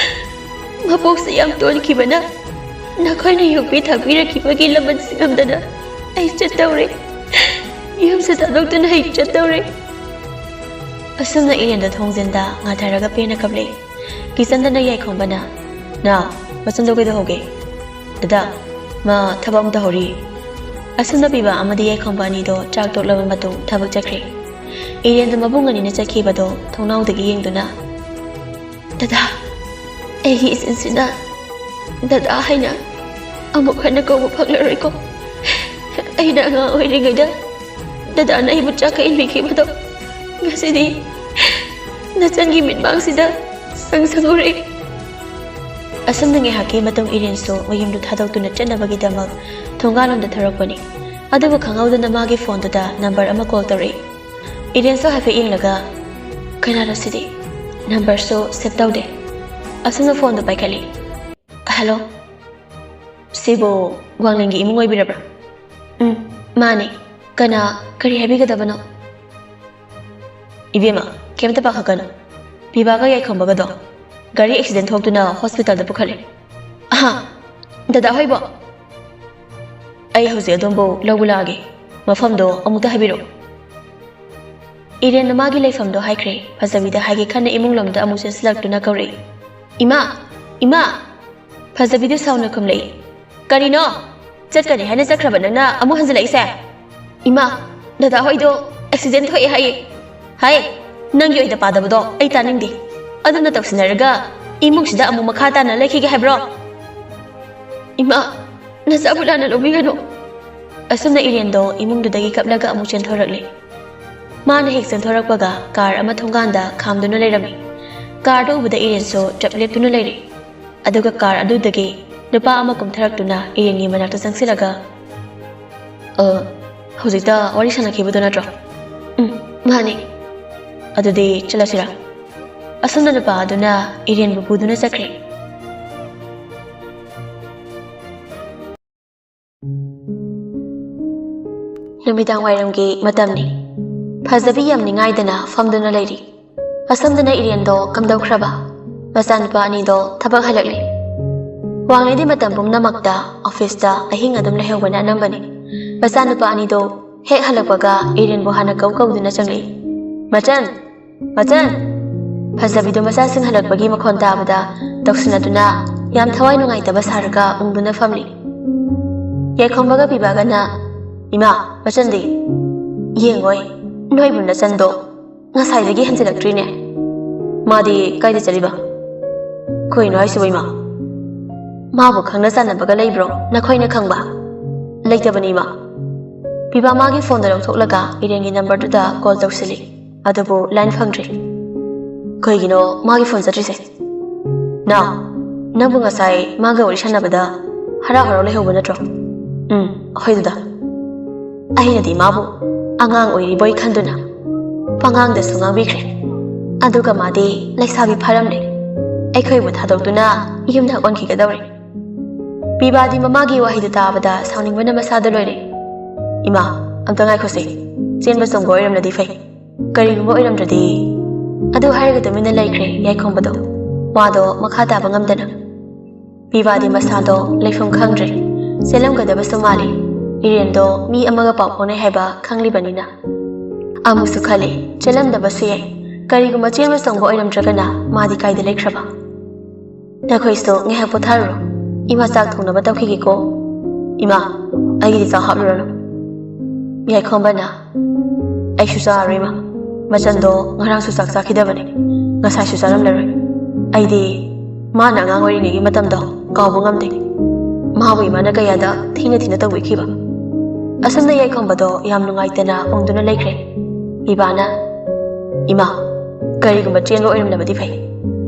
ꯃꯄꯣꯛꯁꯦ ꯌꯥꯝ ꯇꯣꯟꯈꯤꯕꯅ ꯅꯈꯣꯏꯅ ꯌꯣꯛꯄꯤ ꯊꯥꯛꯄꯤꯔꯛꯈꯤꯕꯒꯤ ꯂꯃꯟ ꯁꯤꯡꯉꯝꯗꯅ ꯑꯩ ꯆꯠꯇꯧꯔꯦ꯫ ꯌꯨꯝꯁꯦ ꯊꯥꯗꯣꯛꯇꯨꯅ ꯑꯩ ꯆꯠꯇꯧꯔꯦ꯫" ꯑꯁꯨꯝꯅ ꯏꯔꯦꯟꯗ ꯊꯣꯡꯖꯤꯟꯗ ꯉꯥꯊꯔꯒ ꯄꯦꯟꯅ ꯀꯞꯂꯛꯏ꯫ ꯀꯤꯆꯟꯗꯅ ꯌꯥꯏꯈꯣꯝꯕꯅ, "ꯅꯥ, ꯃꯆꯟꯗꯣ ꯀꯩꯗꯧꯍꯧꯒꯦ?" "ꯗꯗꯥ, ꯃꯥ ꯊꯕꯛ ꯑꯃ ꯇꯧꯍꯧꯔꯤ꯫" ꯑꯁꯨꯝꯅ ꯄꯤꯕ ꯑꯃꯗꯤ ꯌꯥꯏꯈꯣꯝꯕ ꯑꯅꯤꯗꯣ ꯆꯥꯛ ꯇꯣꯛꯂꯕ ꯃꯇꯨꯡ ꯊꯕꯛ ꯆꯠꯈ꯭ꯔꯦ꯫ ꯏꯔꯦꯟꯗ ꯃꯕꯨꯡ ꯑꯅꯤꯅ ꯆꯠꯈꯤꯕꯗꯣ ꯊꯣꯡꯅꯥꯎꯗꯒꯤ ꯌꯦꯡꯗꯨꯅ, "ꯗꯗꯥ, ꯑꯩꯒꯤ ꯏꯆꯤꯟꯁꯤꯅ ꯗꯗꯥ ꯍꯥꯏꯅ ꯑꯃꯨꯛ ꯍꯟꯅ ꯀꯧꯕ ꯐꯪꯂꯔꯣꯏꯀꯣ꯫ ꯑꯩꯅ ꯑꯉꯥꯡ ꯑꯣꯏꯔꯤꯉꯩꯗ ꯗꯗꯥꯅ ꯑꯩꯕꯨ ꯆꯥꯛꯀ ꯏꯟꯕꯤꯈꯤꯕꯗꯣ ꯉꯁꯤꯗꯤ ꯅꯆꯟꯒꯤ ꯃꯤꯠꯃꯥꯡꯁꯤꯗ ꯁꯪ ꯁꯪꯉꯨꯔꯦ꯫" ꯑꯁꯨꯝꯅ ꯉꯥꯏꯍꯥꯛꯀꯤ ꯃꯇꯨꯡ ꯏꯔꯦꯟꯁꯨ ꯃꯌꯨꯝꯗꯨ ꯊꯥꯗꯣꯛꯇꯨꯅ ꯆꯠꯅꯕꯒꯤꯗꯃꯛ ꯊꯣꯡꯒꯥꯜꯂꯣꯝꯗ ꯊꯣꯔꯛꯄꯅꯤ꯫ ꯑꯗꯨꯕꯨ ꯈꯪꯍꯧꯗꯅ ꯃꯥꯒꯤ ꯐꯣꯟꯗꯨꯗ ꯅꯝꯕꯔ ꯑꯃ ꯀꯣꯜ ꯇꯧꯔꯛꯏ꯫ ꯏꯔꯦꯟꯁꯨ ꯍꯥꯏꯐꯦꯠ ꯌꯦꯡꯂꯒ, "ꯀꯅꯥꯅꯣ ꯁꯤꯗꯤ? ꯅꯝꯕꯔꯁꯨ ꯁꯦꯚ ꯇꯧꯗꯦ꯫" ꯑꯁꯨꯝꯅ ꯐꯣꯟꯗꯨ ꯄꯥꯏꯈꯠꯂꯤ꯫ "ꯍꯜꯂꯣ, ꯁꯤꯕꯨ ꯋꯥꯡꯂꯦꯟꯒꯤ ꯏꯃꯨꯡ ꯑꯣꯏꯕꯤꯔꯕ꯭ꯔꯥ?" "ꯎꯝ, ꯃꯥꯅꯦ꯫ ꯀꯅꯥ, ꯀꯔꯤ ꯍꯥꯏꯕꯤꯒꯗꯕꯅꯣ?" "ꯏꯕꯦꯝꯃ, ꯀꯩꯝꯇ ꯄꯥꯈꯠꯀꯅꯨ꯫ ꯄꯤꯕꯥꯒ ꯌꯥꯏꯈꯣꯝꯕꯒꯗꯣ ꯒꯥꯔꯤ ꯑꯦꯛꯁꯤꯗꯦꯟ ꯊꯣꯛꯇꯨꯅ ꯍꯣꯁꯄꯤꯇꯥꯜꯗ ꯄꯨꯈꯠꯂꯦ꯫" "ꯑꯍꯥ, ꯗꯗꯥ ꯍꯣꯏꯕꯣ?" "ꯑꯩ ꯍꯧꯖꯤꯛ ꯑꯗꯣꯝꯕꯨ ꯂꯧꯕ ꯂꯥꯛꯑꯒꯦ꯫ ꯃꯐꯝꯗꯣ ꯑꯃꯨꯛꯇ ꯍꯥꯏꯕꯤꯔꯛꯎ꯫" ꯏꯔꯦꯟꯅ ꯃꯥꯒꯤ ꯂꯩꯐꯝꯗꯣ ꯍꯥꯏꯈ꯭ꯔꯦ꯫ ꯐꯖꯕꯤꯗ ꯍꯥꯏꯒꯦ ꯈꯟꯅ ꯏꯃꯨꯡ ꯂꯣꯝꯗ ꯑꯃꯨꯛ ꯆꯦꯟꯁꯤꯜꯂꯛꯇꯨꯅ ꯀꯧꯔꯛꯏ, "ꯏꯃꯥ! ꯏꯃꯥ!" ꯐꯖꯕꯤꯗꯤ ꯁꯥꯎꯅ ꯈꯨꯝꯂꯛꯏ, "ꯀꯔꯤꯅꯣ? ꯆꯠꯀꯅꯤ ꯍꯥꯏꯅ ꯆꯠꯈ꯭ꯔꯕ ꯅꯪꯅ ꯑꯃꯨꯛ ꯍꯟꯖꯤꯜꯂꯛꯏꯁꯦ?" "ꯏꯃꯥ, ꯗꯗꯥ ꯍꯣꯏꯗꯣ ꯑꯦꯛꯁꯤꯗꯦꯟ ꯊꯣꯛꯑꯦ ꯍꯥꯏꯌꯦ꯫" "ꯍꯥꯏ, ꯅꯪꯒꯤ ꯑꯣꯏꯗ ꯄꯥꯗꯕꯗꯣ ꯑꯩ ꯇꯥꯅꯤꯡꯗꯦ꯫ ꯑꯗꯨꯅ ꯇꯧꯁꯤꯟꯅꯔꯒ ꯏꯃꯨꯡꯁꯤꯗ ꯑꯃꯨꯛ ꯃꯈꯥ ꯇꯥꯅ ꯂꯩꯈꯤꯒꯦ ꯍꯥꯏꯕ꯭ꯔꯣ?" "ꯏꯃꯥ, ꯅꯆꯥꯕꯨ ꯂꯥꯟꯅ ꯂꯧꯕꯤꯒꯅꯨ꯫" ꯑꯁꯨꯝꯅ ꯏꯔꯦꯟꯗꯣ ꯏꯃꯨꯡꯗꯨꯗꯒꯤ ꯀꯞꯂꯒ ꯑꯃꯨꯛ ꯆꯦꯟꯊꯣꯔꯛꯂꯦ꯫ ꯃꯥꯅ ꯍꯦꯛ ꯆꯪꯊꯣꯔꯛꯄꯒ ꯀꯥꯔ ꯑꯃ ꯊꯣꯡꯒꯥꯟꯗ ꯈꯥꯝꯗꯨꯅ ꯂꯩꯔꯝꯃꯤ꯫ ꯀꯥꯔꯗꯨ ꯎꯕꯗ ꯏꯔꯦꯟꯁꯨ ꯆꯞ ꯂꯦꯞꯇꯨꯅ ꯂꯩꯔꯦ꯫ ꯑꯗꯨꯒ ꯀꯥꯔ ꯑꯗꯨꯗꯒꯤ ꯅꯨꯄꯥ ꯑꯃ ꯀꯨꯝꯊꯔꯛꯇꯨꯅ ꯏꯔꯦꯟꯒꯤ ꯃꯅꯥꯛꯇ ꯆꯪꯁꯤꯜꯂꯒ, "ꯑ, ꯍꯧꯖꯤꯛꯇ ꯋꯥꯔꯤ ꯁꯥꯟꯅꯈꯤꯕꯗꯣ ꯅꯠꯇ꯭ꯔꯣ?" "ꯎꯝ, ꯃꯥꯅꯦ꯫" "ꯑꯗꯨꯗꯤ ꯆꯠꯂꯁꯤꯔꯥ?" ꯑꯁꯣꯝꯗ ꯅꯨꯄꯥ ꯑꯗꯨꯅ ꯏꯔꯦꯟꯕꯨ ꯄꯨꯗꯨꯅ ꯆꯠꯈ꯭ꯔꯦ꯫ ꯅꯨꯃꯤꯗꯥꯡ ꯋꯥꯏꯔꯝꯒꯤ ꯃꯇꯝꯅꯤ꯫ ꯐꯖꯕꯤ ꯌꯥꯝ ꯅꯤꯡꯉꯥꯏꯗꯅ ꯐꯝꯗꯨꯅ ꯂꯩꯔꯤ꯫ ꯑꯁꯣꯝꯗꯅ ꯏꯔꯦꯟꯗꯣ ꯀꯝꯗꯧꯈ꯭ꯔꯕ? ꯃꯆꯥꯅꯨꯄꯥ ꯑꯅꯤꯗꯣ ꯊꯕꯛ ꯍꯜꯂꯛꯂꯤ꯫ ꯋꯥꯡꯂꯦꯗꯤ ꯃꯇꯝ ꯄꯨꯝꯅꯃꯛꯇ ꯑꯣꯐꯤꯁꯇ ꯑꯍꯤꯡ ꯑꯗꯨꯝ ꯂꯩꯍꯧꯕꯅ ꯑꯅꯝꯕꯅꯤ꯫ ꯃꯆꯥꯅꯨꯄꯥ ꯑꯅꯤꯗꯣ ꯍꯦꯛ ꯍꯜꯂꯛꯄꯒ ꯏꯔꯦꯟꯕꯨ ꯍꯥꯟꯅ ꯀꯧ ꯀꯧꯗꯨꯅ ꯆꯪꯂꯛꯏ꯫ "ꯃꯆꯟ! ꯃꯆꯟ!" ꯐꯖꯕꯤꯗꯣ ꯃꯆꯥꯁꯤꯡ ꯍꯜꯂꯛꯄꯒꯤ ꯃꯈꯣꯟ ꯇꯥꯕꯗ ꯇꯧꯁꯤꯟꯅꯗꯨꯅ ꯌꯥꯝ ꯊꯋꯥꯏ ꯅꯨꯡꯉꯥꯏꯇꯕ ꯁꯥꯔꯒ ꯎꯪꯗꯨꯅ ꯐꯝꯂꯤ꯫ ꯌꯥꯏꯈꯣꯝꯕꯒ ꯄꯤꯕꯥꯒꯅ, "ꯏꯃꯥ, ꯃꯆꯟꯗꯤ?" "ꯌꯦꯡꯉꯣꯏ, ꯅꯣꯏꯕꯨ ꯅꯆꯟꯗꯣ ꯉꯁꯥꯏꯗꯒꯤ ꯍꯟꯖꯤꯜꯂꯛꯇ꯭ꯔꯤꯅꯦ꯫ ꯃꯥꯗꯤ ꯀꯥꯏꯗ ꯆꯠꯂꯤꯕ?" "ꯀꯩꯅꯣ ꯍꯥꯏꯁꯤꯕꯣ, ꯏꯃꯥ? ꯃꯥꯕꯨ ꯈꯪꯅ ꯆꯥꯟꯅꯕꯒ ꯂꯩꯕ꯭ꯔꯣ, ꯅꯈꯣꯏꯅ ꯈꯪꯕ?" "ꯂꯩꯇꯕꯅꯤ, ꯏꯃꯥ꯫" ꯄꯤꯕꯥ ꯃꯥꯒꯤ ꯐꯣꯟꯗꯣ ꯂꯧꯊꯣꯛꯂꯒ ꯏꯔꯦꯟꯒꯤ ꯅꯝꯕꯔꯗꯨꯗ ꯀꯣꯜ ꯇꯧꯁꯤꯜꯂꯤ꯫ ꯑꯗꯨꯕꯨ ꯂꯥꯏꯟ ꯐꯪꯗ꯭ꯔꯤ꯫ "ꯀꯩꯒꯤꯅꯣ ꯃꯥꯒꯤ ꯐꯣꯟ ꯆꯠꯇ꯭ꯔꯤꯁꯦ? ꯅꯥꯎ, ꯅꯪꯕꯨ ꯉꯁꯥꯏ ꯃꯥꯒ ꯋꯥꯔꯤ ꯁꯥꯟꯅꯕꯗ ꯍꯔꯥꯎ ꯍꯔꯥꯎ ꯂꯩꯍꯧꯕ ꯅꯠꯇ꯭ꯔꯣ?" "ꯎꯝ, ꯍꯣꯏ ꯗꯗꯥ꯫" ꯑꯩꯅꯗꯤ ꯃꯥꯕꯨ ꯑꯉꯥꯡ ꯑꯣꯏꯔꯤꯕꯣꯏ ꯈꯟꯗꯨꯅ ꯄꯉꯥꯡꯗꯁꯨ ꯉꯥꯡꯕꯤꯈ꯭ꯔꯦ꯫ ꯑꯗꯨꯒ ꯃꯥꯗꯤ ꯂꯩꯁꯥꯕꯤ ꯐꯥꯔꯝꯂꯦ꯫ ꯑꯩꯈꯣꯏꯕꯨ ꯊꯥꯗꯣꯛꯇꯨꯅ ꯌꯨꯝꯗ ꯑꯣꯟꯈꯤꯒꯗꯧꯔꯦ꯫ ꯄꯤꯕꯥꯗꯤ ꯃꯃꯥꯒꯤ ꯋꯥꯍꯩꯗꯨ ꯇꯥꯕꯗ ꯁꯥꯎꯅꯤꯡꯕꯅ ꯃꯁꯥꯗ ꯂꯣꯏꯔꯦ꯫ "ꯏꯃꯥ, ꯑꯝꯇ ꯉꯥꯏꯈꯣꯁꯦ꯫ ꯆꯦꯟꯕ ꯆꯣꯡꯕ ꯑꯣꯏꯔꯝꯂꯗꯤ ꯐꯩ꯫ ꯀꯔꯤꯒꯨꯝꯕ ꯑꯣꯏꯔꯝꯗ꯭ꯔꯗꯤ?" ꯑꯗꯨ ꯍꯥꯏꯔꯒ ꯇꯨꯃꯤꯟꯅ ꯂꯩꯈ꯭ꯔꯦ ꯌꯥꯏꯈꯣꯝꯕꯗꯣ꯫ ꯋꯥꯗꯣ ꯃꯈꯥ ꯇꯥꯕ ꯉꯝꯗꯅ꯫ ꯄꯤꯕꯥꯗꯤ ꯃꯁꯥꯗꯣ ꯂꯩꯐꯝ ꯈꯪꯗ꯭ꯔꯦ꯫ ꯆꯦꯜꯂꯝꯒꯗꯕꯁꯨ ꯃꯥꯜꯂꯤ꯫ ꯏꯔꯦꯟꯗꯣ ꯃꯤ ꯑꯃꯒ ꯄꯥꯎ ꯐꯥꯎꯅꯩ ꯍꯥꯏꯕ ꯈꯪꯂꯤꯕꯅꯤꯅ꯫ ꯑꯃꯨꯛꯁꯨ ꯈꯜꯂꯤ, ꯆꯦꯜꯂꯝꯗꯕꯁꯨ ꯌꯥꯏ꯫ ꯀꯔꯤꯒꯨꯝꯕ ꯆꯦꯟꯕ ꯆꯣꯡꯕ ꯑꯣꯏꯔꯝꯗ꯭ꯔꯒꯅ ꯃꯥꯗꯤ ꯀꯥꯏꯗ ꯂꯩꯈ꯭ꯔꯕ? "ꯅꯈꯣꯏꯁꯨ ꯉꯥꯏꯍꯥꯛ ꯄꯣꯊꯥꯔꯨꯔꯣ꯫ ꯏꯃꯥ ꯆꯥꯛ ꯊꯣꯡꯅꯕ ꯇꯧꯈꯤꯒꯦꯀꯣ꯫ ꯏꯃꯥ, ꯑꯩꯒꯤꯗꯤ ꯆꯥꯛ ꯍꯥꯞꯂꯨꯔꯅꯨ꯫" ꯌꯥꯏꯈꯣꯝꯕꯅ, "ꯑꯩꯁꯨ ꯆꯥꯔꯔꯣꯏ, ꯏꯃꯥ꯫ ꯃꯆꯟꯗꯣ ꯉꯔꯥꯡꯁꯨ ꯆꯥꯛ ꯆꯥꯈꯤꯗꯕꯅꯤ, ꯉꯁꯥꯏꯁꯨ ꯆꯥꯔꯝꯂꯔꯣꯏ꯫ ꯑꯩꯗꯤ ꯃꯥꯅ ꯑꯉꯥꯡ ꯑꯣꯏꯔꯤꯉꯩꯒꯤ ꯃꯇꯝꯗꯣ ꯀꯥꯎꯕ ꯉꯝꯗꯦ꯫ ꯃꯥꯕꯨ ꯏꯃꯥꯅ ꯀꯌꯥꯗ ꯊꯤꯅ ꯊꯤꯅ ꯇꯧꯕꯤꯈꯤꯕ꯫" ꯑꯁꯨꯝꯅ ꯌꯥꯏꯈꯣꯝꯕꯗꯣ ꯌꯥꯝ ꯅꯨꯡꯉꯥꯏꯇꯅ ꯎꯪꯗꯨꯅ ꯂꯩꯈ꯭ꯔꯦ꯫ ꯄꯤꯕꯥꯅ, "ꯏꯃꯥ, ꯀꯔꯤꯒꯨꯝꯕ ꯆꯦꯟꯕ ꯑꯣꯏꯔꯝꯂꯕꯗꯤ ꯐꯩ,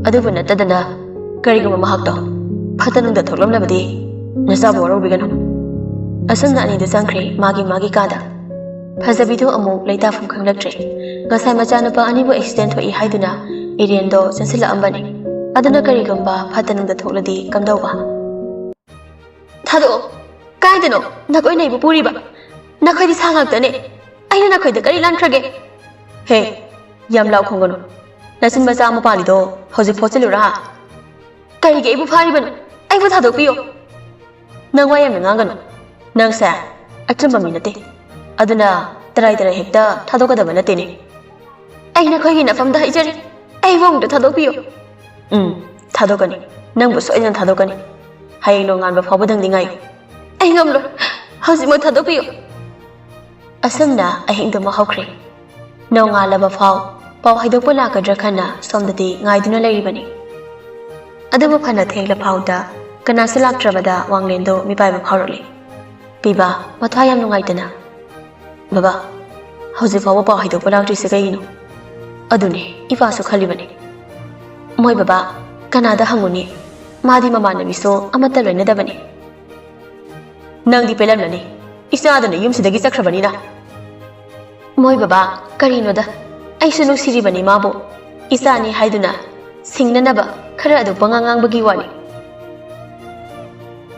ꯑꯗꯨꯕꯨ ꯅꯠꯇꯗꯅ ꯀꯔꯤꯒꯨꯝꯕ ꯃꯍꯥꯛꯇꯣ ꯐꯠꯇ ꯅꯨꯡꯗ ꯊꯣꯛꯂꯝꯂꯕꯗꯤ ꯅꯆꯥꯕꯨ ꯋꯥꯔꯧꯕꯤꯒꯅꯨ꯫ ꯑꯁꯨꯝꯅ ꯑꯅꯤꯗꯨ ꯆꯪꯈ꯭ꯔꯦ ꯃꯥꯒꯤ ꯃꯥꯒꯤ ꯀꯥꯗ꯫ ꯐꯖꯕꯤꯗꯨ ꯑꯃꯨꯛ ꯂꯩꯇꯥꯐꯝ ꯈꯪꯂꯛꯇ꯭ꯔꯦ꯫ ꯉꯁꯥꯏ ꯃꯆꯥꯅꯨꯄꯥ ꯑꯅꯤꯕꯨ ꯑꯦꯛꯁꯤꯗꯦꯟ ꯊꯣꯛꯏ ꯍꯥꯏꯗꯨꯅ ꯏꯔꯦꯟꯗꯣ ꯆꯦꯟꯁꯤꯜꯂꯛꯑꯝꯕꯅꯤ꯫ ꯑꯗꯨꯅ ꯀꯔꯤꯒꯨꯝꯕ ꯐꯠꯇ ꯅꯨꯡꯗ ꯊꯣꯛꯂꯗꯤ ꯀꯝꯗꯧꯕ?" "ꯊꯥꯗꯣꯛꯑꯣ꯫ ꯀꯥꯏꯗꯅꯣ ꯅꯈꯣꯏꯅ ꯑꯩꯕꯨ ꯄꯨꯔꯤꯕ? ꯅꯈꯣꯏꯗꯤ ꯁꯥ ꯉꯥꯛꯇꯅꯦ꯫ ꯑꯩꯅ ꯅꯈꯣꯏꯗ ꯀꯔꯤ ꯂꯥꯟꯈ꯭ꯔꯒꯦ?" "ꯍꯦ, ꯌꯥꯝ ꯂꯥꯎ ꯈꯣꯡꯒꯅꯨ꯫ ꯅꯆꯤꯟ ꯃꯆꯥ ꯑꯃ ꯄꯥꯜꯂꯤꯗꯣ ꯍꯧꯖꯤꯛ ꯐꯣꯠꯆꯤꯜꯂꯨꯔꯥ?" "ꯀꯔꯤꯒꯤ ꯑꯩꯕꯨ ꯐꯥꯔꯤꯕꯅꯣ? ꯑꯩꯕꯨ ꯊꯥꯗꯣꯛꯄꯤꯌꯣ!" "ꯅꯪ ꯋꯥ ꯌꯥꯝꯅ ꯉꯥꯡꯒꯅꯨ꯫ ꯅꯪꯁꯦ ꯑꯆꯨꯝꯕ ꯃꯤ ꯅꯠꯇꯦ꯫ ꯑꯗꯨꯅ ꯇꯔꯥꯏ ꯇꯔꯥꯏ ꯍꯦꯛꯇ ꯊꯥꯗꯣꯛꯀꯗꯕ ꯅꯠꯇꯦꯅꯦ꯫" "ꯑꯩ ꯅꯈꯣꯏꯒꯤ ꯅꯐꯝꯗ ꯍꯥꯏꯖꯔꯤ, ꯑꯩꯕꯨ ꯑꯃꯨꯛꯇ ꯊꯥꯗꯣꯛꯄꯤꯌꯨ꯫" "ꯎꯝ, ꯊꯥꯗꯣꯛꯀꯅꯤ꯫ ꯅꯪꯕꯨ ꯁꯣꯏꯗꯅ ꯊꯥꯗꯣꯛꯀꯅꯤ꯫ ꯍꯌꯦꯡ ꯅꯣꯡꯉꯥꯟꯕ ꯐꯥꯎꯕꯗꯪꯗꯤ ꯉꯥꯏꯌꯨ꯫" "ꯑꯩ ꯉꯝꯂꯣꯏ꯫ ꯍꯧꯖꯤꯛꯃꯛ ꯊꯥꯗꯣꯛꯄꯤꯌꯨ꯫" ꯑꯁꯨꯝꯅ ꯑꯍꯤꯡꯗꯨꯃ ꯍꯧꯈ꯭ꯔꯦ꯫ ꯅꯣꯡꯉꯥꯜꯂꯕ ꯐꯥꯎ ꯄꯥꯎ ꯍꯥꯏꯗꯣꯛꯄ ꯂꯥꯛꯀꯗ꯭ꯔꯥ ꯈꯟꯅ ꯁꯣꯝꯗꯗꯤ ꯉꯥꯏꯗꯨꯅ ꯂꯩꯔꯤꯕꯅꯤ꯫ ꯑꯗꯨꯕꯨ ꯐꯅ ꯊꯦꯡꯂ ꯐꯥꯎꯗ ꯀꯅꯥꯁꯨ ꯂꯥꯛꯇ꯭ꯔꯕꯗ ꯋꯥꯡꯂꯦꯟꯗꯣ ꯃꯤꯄꯥꯏꯕ ꯐꯥꯎꯔꯛꯂꯦ꯫ ꯄꯤꯕꯥ, ꯃꯊ꯭ꯋꯥꯏ ꯌꯥꯝ ꯅꯨꯡꯉꯥꯏꯇꯅ, "ꯕꯕꯥ, ꯍꯧꯖꯤꯛ ꯐꯥꯎꯕ ꯄꯥꯎ ꯍꯥꯏꯗꯣꯛꯄ ꯂꯥꯛꯇ꯭ꯔꯤꯁꯦ ꯀꯩꯒꯤꯅꯣ?" "ꯑꯗꯨꯅꯦ ꯏꯄꯥꯁꯨ ꯈꯜꯂꯤꯕꯅꯤ꯫ ꯃꯣꯏ ꯕꯕꯥ ꯀꯅꯥꯗ ꯍꯪꯉꯨꯅꯤ? ꯃꯥꯗꯤ ꯃꯃꯥꯟꯅꯕꯤꯁꯨ ꯑꯃꯠꯇ ꯂꯣꯏꯅꯗꯕꯅꯤ꯫" "ꯅꯪꯗꯤ ꯄꯦꯜꯂꯝꯂꯅꯤ, ꯏꯆꯥꯗꯨꯅ ꯌꯨꯝꯁꯤꯗꯒꯤ ꯆꯠꯈ꯭ꯔꯕꯅꯤꯅ꯫" "ꯃꯣꯏ ꯕꯕꯥ, ꯀꯔꯤꯅꯣꯗ, ꯑꯩꯁꯨ ꯅꯨꯡꯁꯤꯔꯤꯕꯅꯤ ꯃꯥꯕꯨ꯫ ꯏꯆꯥꯅꯤ ꯍꯥꯏꯗꯨꯅ ꯁꯤꯡꯅꯅꯕ ꯈꯔ ꯑꯗꯨ ꯄꯉꯥꯡ ꯉꯥꯡꯕꯒꯤ ꯋꯥꯅꯤ꯫"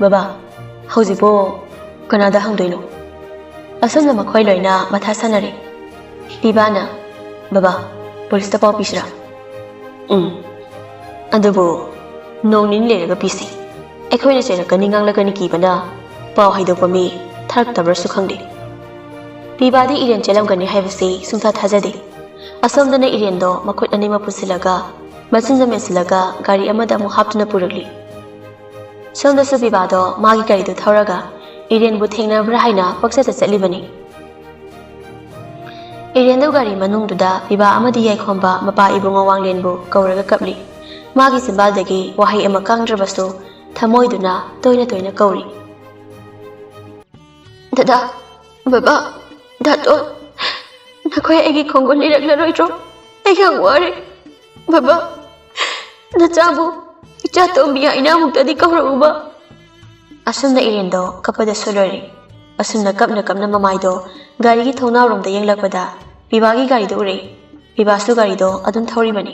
"ꯕꯕꯥ, ꯍꯧꯖꯤꯛꯄꯨ ꯀꯅꯥꯗ ꯍꯪꯗꯣꯏꯅꯣ?" ꯑꯁꯨꯝꯅ ꯃꯈꯣꯏ ꯂꯣꯏꯅ ꯃꯊꯥ ꯁꯥꯟꯅꯔꯦ꯫ ꯄꯤꯕꯥꯅ, "ꯕꯕꯥ, ꯄꯨꯂꯤꯁꯇ ꯄꯥꯎ ꯄꯤꯁꯤꯔꯥ?" "ꯎꯝ, ꯑꯗꯨꯕꯨ ꯅꯣꯡ ꯅꯤꯅꯤ ꯂꯩꯔꯒ ꯄꯤꯁꯤ꯫ ꯑꯩꯈꯣꯏꯅ ꯆꯩꯔꯛꯀꯅꯤ ꯉꯥꯡꯂꯛꯀꯅꯤ ꯀꯤꯕꯅ ꯄꯥꯎ ꯍꯥꯏꯗꯣꯛꯄ ꯃꯤ ꯊꯥꯔꯛꯇꯕ꯭ꯔꯁꯨ ꯈꯪꯗꯦ꯫" ꯄꯤꯕꯥꯗꯤ ꯏꯔꯦꯟ ꯆꯦꯜꯂꯝꯒꯅꯤ ꯍꯥꯏꯕꯁꯤ ꯁꯨꯡꯊꯥ ꯊꯥꯖꯗꯦ꯫ ꯑꯁꯣꯝꯗꯅ ꯏꯔꯦꯟꯗꯣ ꯃꯈꯨꯠ ꯑꯅꯤꯃꯛ ꯄꯨꯟꯁꯤꯜꯂꯒ ꯃꯆꯤꯟꯗ ꯃꯦꯟꯁꯤꯜꯂꯒ ꯒꯥꯔꯤ ꯑꯃꯗ ꯑꯃꯨꯛ ꯍꯥꯞꯇꯨꯅ ꯄꯨꯔꯛꯂꯤ꯫ ꯁꯣꯝꯗꯁꯨ ꯄꯤꯕꯥꯗꯣ ꯃꯥꯒꯤ ꯒꯥꯔꯤꯗꯨ ꯊꯧꯔꯒ ꯏꯔꯦꯟꯕꯨ ꯊꯦꯡꯅꯕ꯭ꯔꯥ ꯍꯥꯏꯅ ꯄꯪꯆꯠꯇ ꯆꯠꯂꯤꯕꯅꯤ꯫ ꯏꯔꯦꯟꯗꯣ ꯒꯥꯔꯤ ꯃꯅꯨꯡꯗꯨꯗ ꯄꯤꯕꯥ ꯑꯃꯗꯤ ꯌꯥꯏꯈꯣꯝꯕ ꯃꯄꯥ ꯏꯕꯨꯡꯉꯣ ꯋꯥꯡꯂꯦꯟꯕꯨ ꯀꯧꯔꯒ ꯀꯞꯂꯤ꯫ ꯃꯥꯒꯤ ꯆꯤꯟꯕꯥꯜꯗꯒꯤ ꯋꯥꯍꯩ ꯑꯃ ꯀꯪꯗ꯭ꯔꯕꯁꯨ ꯊꯃꯣꯏꯗꯨꯅ ꯇꯣꯏꯅ ꯇꯣꯏꯅ ꯀꯧꯔꯤ꯫ "ꯗꯗꯥ, ꯕꯕꯥ, ꯗꯥꯇꯣꯟ, ꯅꯈꯣꯏ ꯑꯩꯒꯤ ꯈꯣꯡꯒꯨꯜ ꯂꯤꯔꯛꯂꯔꯣꯏꯗ꯭ꯔꯣ? ꯑꯩ ꯌꯥꯝ ꯋꯥꯔꯦ꯫ ꯕꯕꯥ, ꯅꯆꯥꯕꯨ ꯏꯆꯥ ꯇꯣꯝꯕꯤ ꯍꯥꯏꯅ ꯑꯃꯨꯛꯇꯗꯤ ꯀꯧꯔꯛꯎꯕ꯫ ꯑꯁꯨꯝꯅ ꯏꯔꯦꯟꯗꯣ ꯀꯞꯄꯗꯁꯨ ꯂꯣꯏꯔꯦ꯫ ꯑꯁꯨꯝꯅ ꯀꯞꯅ ꯀꯞꯅ ꯃꯃꯥꯏꯗꯣ ꯒꯥꯔꯤꯒꯤ ꯊꯣꯡꯅꯥꯎꯔꯣꯝꯗ ꯌꯦꯡꯂꯛꯄꯗ ꯄꯤꯕꯥꯒꯤ ꯒꯥꯔꯤꯗꯣ ꯎꯔꯦ꯫ ꯄꯤꯕꯥꯁꯨ ꯒꯥꯔꯤꯗꯣ ꯑꯗꯨꯝ ꯊꯧꯔꯤꯕꯅꯤ꯫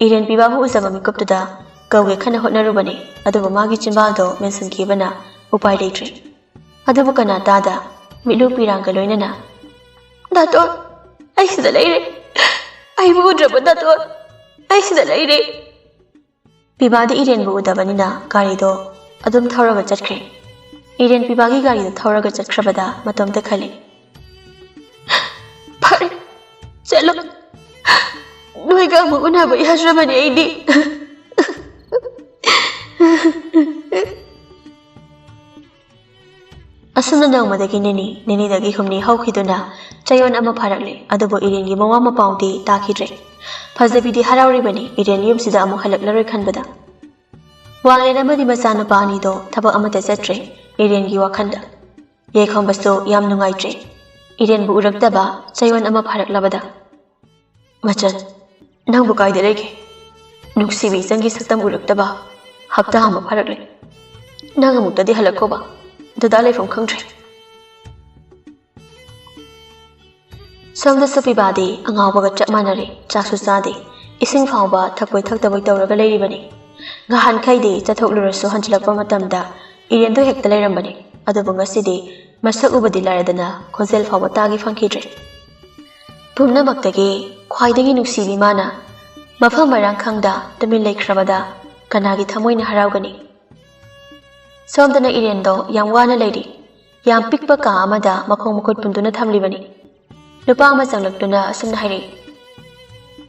ꯏꯔꯦꯟ ꯄꯤꯕꯥꯕꯨ ꯎꯖꯕ ꯃꯤꯀꯨꯞꯇꯨꯗ ꯀꯧꯒꯦ ꯈꯟꯅ ꯍꯣꯠꯅꯔꯨꯕꯅꯤ, ꯑꯗꯨꯕꯨ ꯃꯥꯒꯤ ꯆꯤꯟꯕꯥꯜꯗꯣ ꯃꯦꯟꯁꯤꯟꯈꯤꯕꯅ ꯎꯄꯥꯏ ꯂꯩꯇ꯭ꯔꯦ꯫ ꯑꯗꯨꯕꯨ ꯀꯅꯥ ꯇꯥꯗ ꯃꯤꯠꯂꯨ ꯄꯤꯔꯥꯡꯒ ꯂꯣꯏꯅꯅ, "ꯗꯥꯇꯣꯟ, ꯑꯩ ꯁꯤꯗ ꯂꯩꯔꯦ꯫ ꯑꯩꯕꯨ ꯎꯗ꯭ꯔꯕ ꯗꯥꯇꯣꯟ? ꯑꯩ ꯁꯤꯗ ꯂꯩꯔꯦ꯫" ꯄꯤꯕꯥꯗꯤ ꯏꯔꯦꯟꯕꯨ ꯎꯗꯕꯅꯤꯅ ꯒꯥꯔꯤꯗꯣ ꯑꯗꯨꯝ ꯊꯧꯔꯒ ꯆꯠꯈ꯭ꯔꯦ꯫ ꯏꯔꯦꯟ ꯄꯤꯕꯥꯒꯤ ꯒꯥꯔꯤꯗꯣ ꯊꯧꯔꯒ ꯆꯠꯈ꯭ꯔꯕꯗ ꯃꯇꯣꯝꯇ ꯈꯜꯂꯤ, "ꯐꯔꯦ, ꯆꯠꯂꯣ꯫ ꯅꯣꯏꯒ ꯑꯃꯨꯛ ꯎꯅꯕ ꯌꯥꯗ꯭ꯔꯕꯅꯤ ꯑꯩꯗꯤ꯫" ꯑꯁꯨꯝꯅ ꯅꯣꯡꯃꯗꯒꯤ ꯅꯤꯅꯤ, ꯅꯤꯅꯤꯗꯒꯤ ꯍꯨꯝꯅꯤ ꯍꯧꯈꯤꯗꯨꯅ ꯆꯌꯣꯜ ꯑꯃ ꯐꯥꯔꯛꯂꯦ꯫ ꯑꯗꯨꯕꯨ ꯏꯔꯦꯟꯒꯤ ꯃꯋꯥ ꯃꯄꯥꯎꯗꯤ ꯇꯥꯈꯤꯗ꯭ꯔꯦ꯫ ꯐꯖꯕꯤꯗꯤ ꯍꯔꯥꯎꯔꯤꯕꯅꯤ ꯏꯔꯦꯟ ꯌꯨꯝꯁꯤꯗ ꯑꯃꯨꯛ ꯍꯜꯂꯛꯂꯔꯣꯏ ꯈꯟꯕꯗ꯫ ꯋꯥꯡꯂꯦꯟ ꯑꯃꯗꯤ ꯃꯆꯥꯅꯨꯄꯥ ꯑꯅꯤꯗꯣ ꯊꯕꯛ ꯑꯃꯠꯇ ꯆꯠꯇ꯭ꯔꯦ ꯏꯔꯦꯟꯒꯤ ꯋꯥꯈꯜꯗ꯫ ꯌꯥꯏꯐꯝꯕꯁꯨ ꯌꯥꯝ ꯅꯨꯡꯉꯥꯏꯇ꯭ꯔꯦ ꯏꯔꯦꯟꯕꯨ ꯎꯔꯛꯇꯕ ꯆꯌꯣꯜ ꯑꯃ ꯐꯥꯔꯛꯂꯕꯗ꯫ "ꯃꯆꯟ, ꯅꯪꯕꯨ ꯀꯥꯏꯗ ꯂꯩꯒꯦ? ꯅꯨꯡꯁꯤꯕꯤ ꯏꯆꯟꯒꯤ ꯁꯛꯇꯝ ꯎꯔꯛꯇꯕ ꯍꯞꯇꯥ ꯑꯃ ꯐꯥꯔꯛꯂꯦ꯫ ꯅꯪ ꯑꯃꯨꯛꯇꯗꯤ ꯍꯜꯂꯛꯈꯣꯕ꯫ ꯗꯗꯥ ꯂꯩꯐꯝ ꯈꯪꯗ꯭ꯔꯦ꯫" ꯁꯣꯝꯗꯁꯨ ꯄꯤꯕꯥꯗꯤ ꯑꯉꯥꯎꯕꯒ ꯆꯞ ꯃꯥꯟꯅꯔꯦ꯫ ꯆꯥꯛꯁꯨ ꯆꯥꯗꯦ, ꯏꯁꯤꯡ ꯐꯥꯎꯕ ꯊꯛꯄꯣꯏ ꯊꯛꯇꯕꯣꯏ ꯇꯧꯔꯒ ꯂꯩꯔꯤꯕꯅꯤ꯫ ꯉꯍꯥꯟꯈꯩꯗꯤ ꯆꯠꯊꯣꯛꯂꯨꯔꯁꯨ ꯍꯟꯖꯤꯜꯂꯛꯄ ꯃꯇꯝꯗ ꯏꯔꯦꯟꯗꯣ ꯍꯦꯛꯇ ꯂꯩꯔꯝꯕꯅꯤ꯫ ꯑꯗꯨꯕꯨ ꯉꯁꯤꯗꯤ ꯃꯁꯛ ꯎꯕꯗꯤ ꯂꯥꯏꯔꯗꯅ ꯈꯣꯟꯖꯦꯜ ꯐꯥꯎꯕ ꯇꯥꯒꯦ ꯐꯪꯈꯤꯗ꯭ꯔꯦ꯫ ꯄꯨꯝꯅꯃꯛꯇꯒꯤ ꯈ꯭ꯋꯥꯏꯗꯒꯤ ꯅꯨꯡꯁꯤꯕꯤ ꯃꯥꯅ ꯃꯐꯝ ꯃꯔꯥꯡ ꯈꯪꯗ ꯇꯨꯃꯤꯟ ꯂꯩꯈ꯭ꯔꯕꯗ ꯀꯅꯥꯒꯤ ꯊꯃꯣꯏꯅ ꯍꯔꯥꯎꯒꯅꯤ? ꯁꯣꯝꯗꯅ ꯏꯔꯦꯟꯗꯣ ꯌꯥꯝ ꯋꯥꯅ ꯂꯩꯔꯤ꯫ ꯌꯥꯝ ꯄꯤꯛꯄ ꯀꯥ ꯑꯃꯗ ꯃꯈꯣꯡ ꯃꯈꯨꯠ ꯄꯨꯟꯗꯨꯅ ꯊꯝꯂꯤꯕꯅꯤ꯫ ꯅꯨꯄꯥ ꯑꯃ ꯆꯪꯂꯛꯇꯨꯅ ꯑꯁꯨꯝꯅ ꯍꯥꯏꯔꯛꯏ,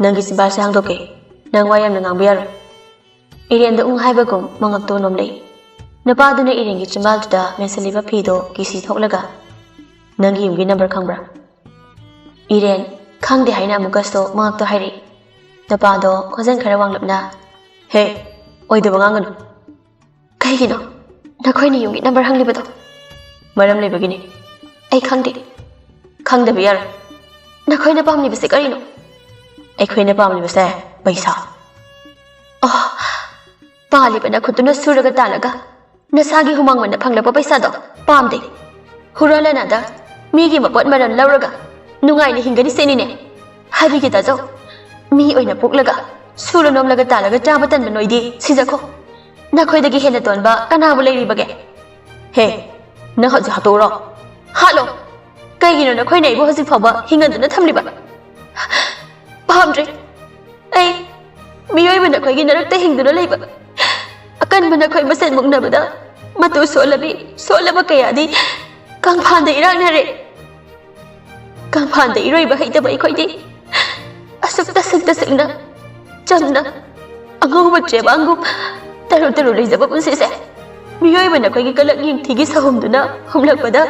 "ꯅꯪꯒꯤ ꯆꯤꯝꯕꯥꯜꯁꯦ ꯍꯥꯡꯗꯣꯛꯀꯦ꯫ ꯅꯪ ꯋꯥ ꯌꯥꯝꯅ ꯉꯥꯡꯕ ꯌꯥꯔꯣꯏ꯫" ꯏꯔꯦꯟꯗ ꯎꯪ ꯍꯥꯏꯕꯒꯨꯝ ꯃꯉꯛꯇꯣ ꯅꯣꯝꯂꯛꯏ꯫ ꯅꯨꯄꯥꯗꯨꯅ ꯏꯔꯦꯟꯒꯤ ꯆꯤꯝꯕꯥꯜꯗꯨꯗ ꯃꯦꯟꯁꯤꯜꯂꯤꯕ ꯐꯤꯗꯣ ꯀꯤꯁꯤ ꯊꯣꯛꯂꯒ, "ꯅꯪꯒꯤ ꯌꯨꯝꯒꯤ ꯅꯝꯕꯔ ꯈꯪꯕ꯭ꯔꯥ?" ꯏꯔꯦꯟ ꯈꯪꯗꯦ ꯍꯥꯏꯅ ꯑꯃꯨꯛꯀꯁꯨ ꯃꯉꯛꯇꯣ ꯍꯥꯏꯔꯛꯏ꯫ ꯅꯨꯄꯥꯗꯣ ꯈꯣꯟꯖꯦꯜ ꯈꯔ ꯋꯥꯡꯂꯞꯅ, "ꯍꯦ, ꯑꯣꯏꯗꯕ ꯉꯥꯡꯒꯅꯨ꯫" "ꯀꯩꯒꯤꯅꯣ ꯅꯈꯣꯏꯅ ꯌꯨꯝꯒꯤ ꯅꯝꯕꯔ ꯍꯪꯂꯤꯕꯗꯣ?" "ꯃꯔꯝ ꯂꯩꯕꯒꯤꯅꯤ꯫" "ꯑꯩ ꯈꯪꯗꯦ꯫" "ꯈꯪꯗꯕ ꯌꯥꯔꯣꯏ꯫ ꯅꯈꯣꯏꯅ ꯄꯥꯝꯂꯤꯕꯁꯦ ꯀꯔꯤꯅꯣ? ꯑꯩꯈꯣꯏꯅ ꯄꯥꯝꯂꯤꯕꯁꯦ ꯄꯩꯁꯥ꯫ ꯑꯣ, ꯄꯥꯜꯂꯤꯕ ꯅꯈꯨꯠꯇꯨꯅ ꯁꯨꯔꯒ ꯇꯥꯜꯂꯒ ꯅꯁꯥꯒꯤ ꯍꯨꯃꯥꯡ ꯃꯟꯅ ꯐꯪꯂꯛꯄ ꯄꯩꯁꯥꯗꯣ ꯄꯥꯝꯗꯦ꯫ ꯍꯨꯔꯥꯟ ꯂꯥꯟꯅꯗ ꯃꯤꯒꯤ ꯃꯄꯣꯠ ꯃꯔꯜ ꯂꯧꯔꯒ ꯅꯨꯡꯉꯥꯏꯅ ꯍꯤꯡꯒꯅꯤ ꯁꯤꯅꯤꯅꯦ꯫ ꯍꯥꯏꯕꯤꯒꯦ ꯇꯥꯖꯧ, ꯃꯤ ꯑꯣꯏꯅ ꯄꯣꯛꯂꯒ ꯁꯨꯔ ꯅꯣꯝꯂꯒ ꯇꯥꯜꯂꯒ ꯆꯥꯕ ꯇꯟꯕ ꯅꯣꯏꯗꯤ ꯁꯤꯖꯈꯣ꯫ ꯅꯈꯣꯏꯗꯒꯤ ꯍꯦꯟꯅ ꯇꯣꯟꯕ ꯀꯅꯥꯕꯨ ꯂꯩꯔꯤꯕꯒꯦ? ꯍꯦ, ꯅꯪ ꯍꯧꯖꯤꯛ ꯍꯥꯠꯇꯣꯛꯎꯔꯣ꯫ ꯍꯥꯠꯂꯣ! ꯀꯩꯒꯤꯅꯣ ꯅꯈꯣꯏꯅ ꯑꯩꯕꯨ ꯍꯧꯖꯤꯛ ꯐꯥꯎꯕ ꯍꯤꯡꯍꯟꯗꯨꯅ ꯊꯝꯂꯤꯕ? ꯄꯥꯝꯗ꯭ꯔꯦ꯫ ꯑꯩ ꯃꯤꯑꯣꯏꯕ ꯅꯈꯣꯏꯒꯤ ꯅꯔꯛꯇ ꯍꯤꯡꯗꯨꯅ ꯂꯩꯕ ꯑꯀꯟꯕ ꯅꯈꯣꯏ ꯃꯁꯦꯟ ꯃꯨꯛꯅꯕꯗ ꯃꯇꯨ ꯁꯣꯜꯂꯕꯤ, ꯁꯣꯜꯂꯕ ꯀꯌꯥꯗꯤ ꯀꯪꯐꯥꯟꯗ ꯏꯔꯥꯛꯅꯔꯦ꯫ ꯀꯪꯐꯥꯟꯗ ꯏꯔꯣꯏꯕ ꯍꯩꯇꯕ ꯑꯩꯈꯣꯏꯗꯤ ꯑꯁꯨꯛ ꯇꯁꯤꯛ ꯇꯁꯤꯛꯅ, ꯆꯝꯅ, ꯑꯉꯧꯕ ꯆꯦꯕꯥꯡꯒꯨꯝ ꯇꯔꯨ ꯇꯔꯨ ꯂꯩꯖꯕ ꯄꯨꯟꯁꯤꯁꯦ ꯃꯤꯑꯣꯏꯕ ꯅꯈꯣꯏꯒꯤ ꯀꯂꯛ ꯌꯦꯡꯊꯤꯒꯤ ꯁꯍꯨꯝꯗꯨꯅ ꯍꯨꯝꯂꯛꯄꯗ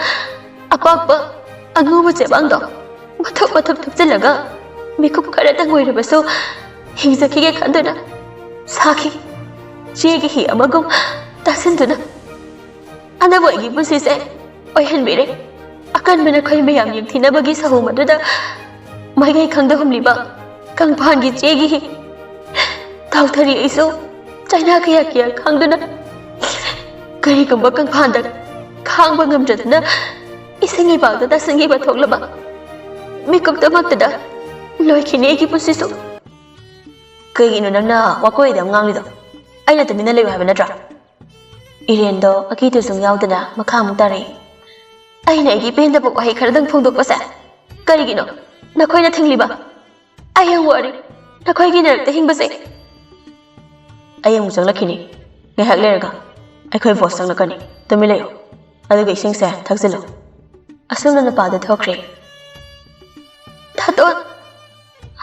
ꯑꯄꯥꯛꯄ ꯑꯉꯧꯕ ꯆꯦꯕꯥꯡꯗꯣ ꯃꯊꯨꯞ ꯃꯊꯨꯞ ꯊꯨꯞꯆꯤꯜꯂꯒ ꯃꯤꯀꯨꯞ ꯈꯔꯇꯪ ꯑꯣꯏꯔꯕꯁꯨ ꯍꯤꯡꯖꯈꯤꯒꯦ ꯈꯟꯗꯨꯅ ꯁꯥꯈꯤ꯫ ꯆꯦꯒꯤ ꯍꯤ ꯑꯃꯒꯨꯝ ꯇꯥꯁꯤꯟꯗꯨꯅ ꯑꯅꯧꯕ ꯑꯩꯒꯤ ꯄꯨꯟꯁꯤꯁꯦ ꯑꯣꯏꯍꯟꯕꯤꯔꯦ꯫ ꯑꯀꯟꯕ ꯅꯈꯣꯏ ꯃꯌꯥꯝ ꯌꯦꯡꯊꯤꯅꯕꯒꯤ ꯁꯍꯨꯝ ꯑꯗꯨꯗ ꯃꯥꯏꯀꯩ ꯈꯪꯗ ꯍꯨꯝꯂꯤꯕ ꯀꯪꯐꯥꯟꯒꯤ ꯆꯦꯒꯤ ꯍꯤ ꯇꯥꯎꯊꯔꯤ ꯑꯩꯁꯨ ꯆꯩꯅꯥ ꯀꯌꯥ ꯀꯌꯥ ꯈꯥꯡꯗꯨꯅ꯫ ꯀꯔꯤꯒꯨꯝꯕ ꯀꯪꯐꯥꯟꯗ ꯈꯥꯡꯕ ꯉꯝꯗ꯭ꯔꯗꯨꯅ ꯏꯁꯤꯡ ꯏꯄꯥꯛꯇ ꯇꯥꯁꯤꯟꯈꯤꯕ ꯊꯣꯛꯂꯕ ꯃꯤꯀꯨꯞꯇꯃꯛꯇꯗ ꯂꯣꯏꯈꯤꯅꯤ ꯑꯩꯒꯤ ꯄꯨꯟꯁꯤꯁꯨ꯫ ꯀꯩꯒꯤꯅꯣ ꯅꯪꯅ ꯋꯥꯀꯣꯏꯗ ꯌꯥꯝ ꯉꯥꯡꯂꯤꯗꯣ? ꯑꯩꯅ ꯇꯨꯃꯤꯟꯅ ꯂꯩꯌꯨ ꯍꯥꯏꯕ ꯅꯠꯇ꯭ꯔꯥ? ꯏꯔꯦꯟꯗꯣ ꯑꯀꯤ ꯇꯨꯖꯨꯡ ꯌꯥꯎꯗꯅ ꯃꯈꯥ ꯑꯃꯨꯛ ꯇꯥꯔꯛꯏ꯫ ꯑꯩꯅ ꯑꯩꯒꯤ ꯄꯦꯟꯗꯕ ꯋꯥꯍꯩ ꯈꯔꯗꯪ ꯐꯣꯡꯗꯣꯛꯄꯁꯦ ꯀꯔꯤꯒꯤꯅꯣ ꯅꯈꯣꯏꯅ ꯊꯤꯡꯂꯤꯕ? ꯑꯩ ꯌꯥꯝ ꯋꯥꯔꯦ ꯅꯈꯣꯏꯒꯤ ꯅꯔꯛꯇ ꯍꯤꯡꯕꯁꯦ꯫ ꯑꯩ ꯑꯃꯨꯛ ꯆꯪꯂꯛꯈꯤꯅꯤ꯫ ꯉꯥꯏꯍꯥꯛ ꯂꯩꯔꯒ ꯑꯩꯈꯣꯏ ꯕꯣꯁ ꯆꯪꯂꯛꯀꯅꯤ꯫ ꯇꯨꯃꯤꯟ ꯂꯩꯌꯨ꯫ ꯑꯗꯨꯒ ꯏꯁꯤꯡꯁꯦ ꯊꯛꯆꯤꯜꯂꯨ꯫ ꯑꯁꯨꯝꯅ ꯅꯨꯄꯥꯗꯨ ꯊꯣꯛꯈ꯭ꯔꯦ꯫ ꯗꯥꯇꯣꯟ,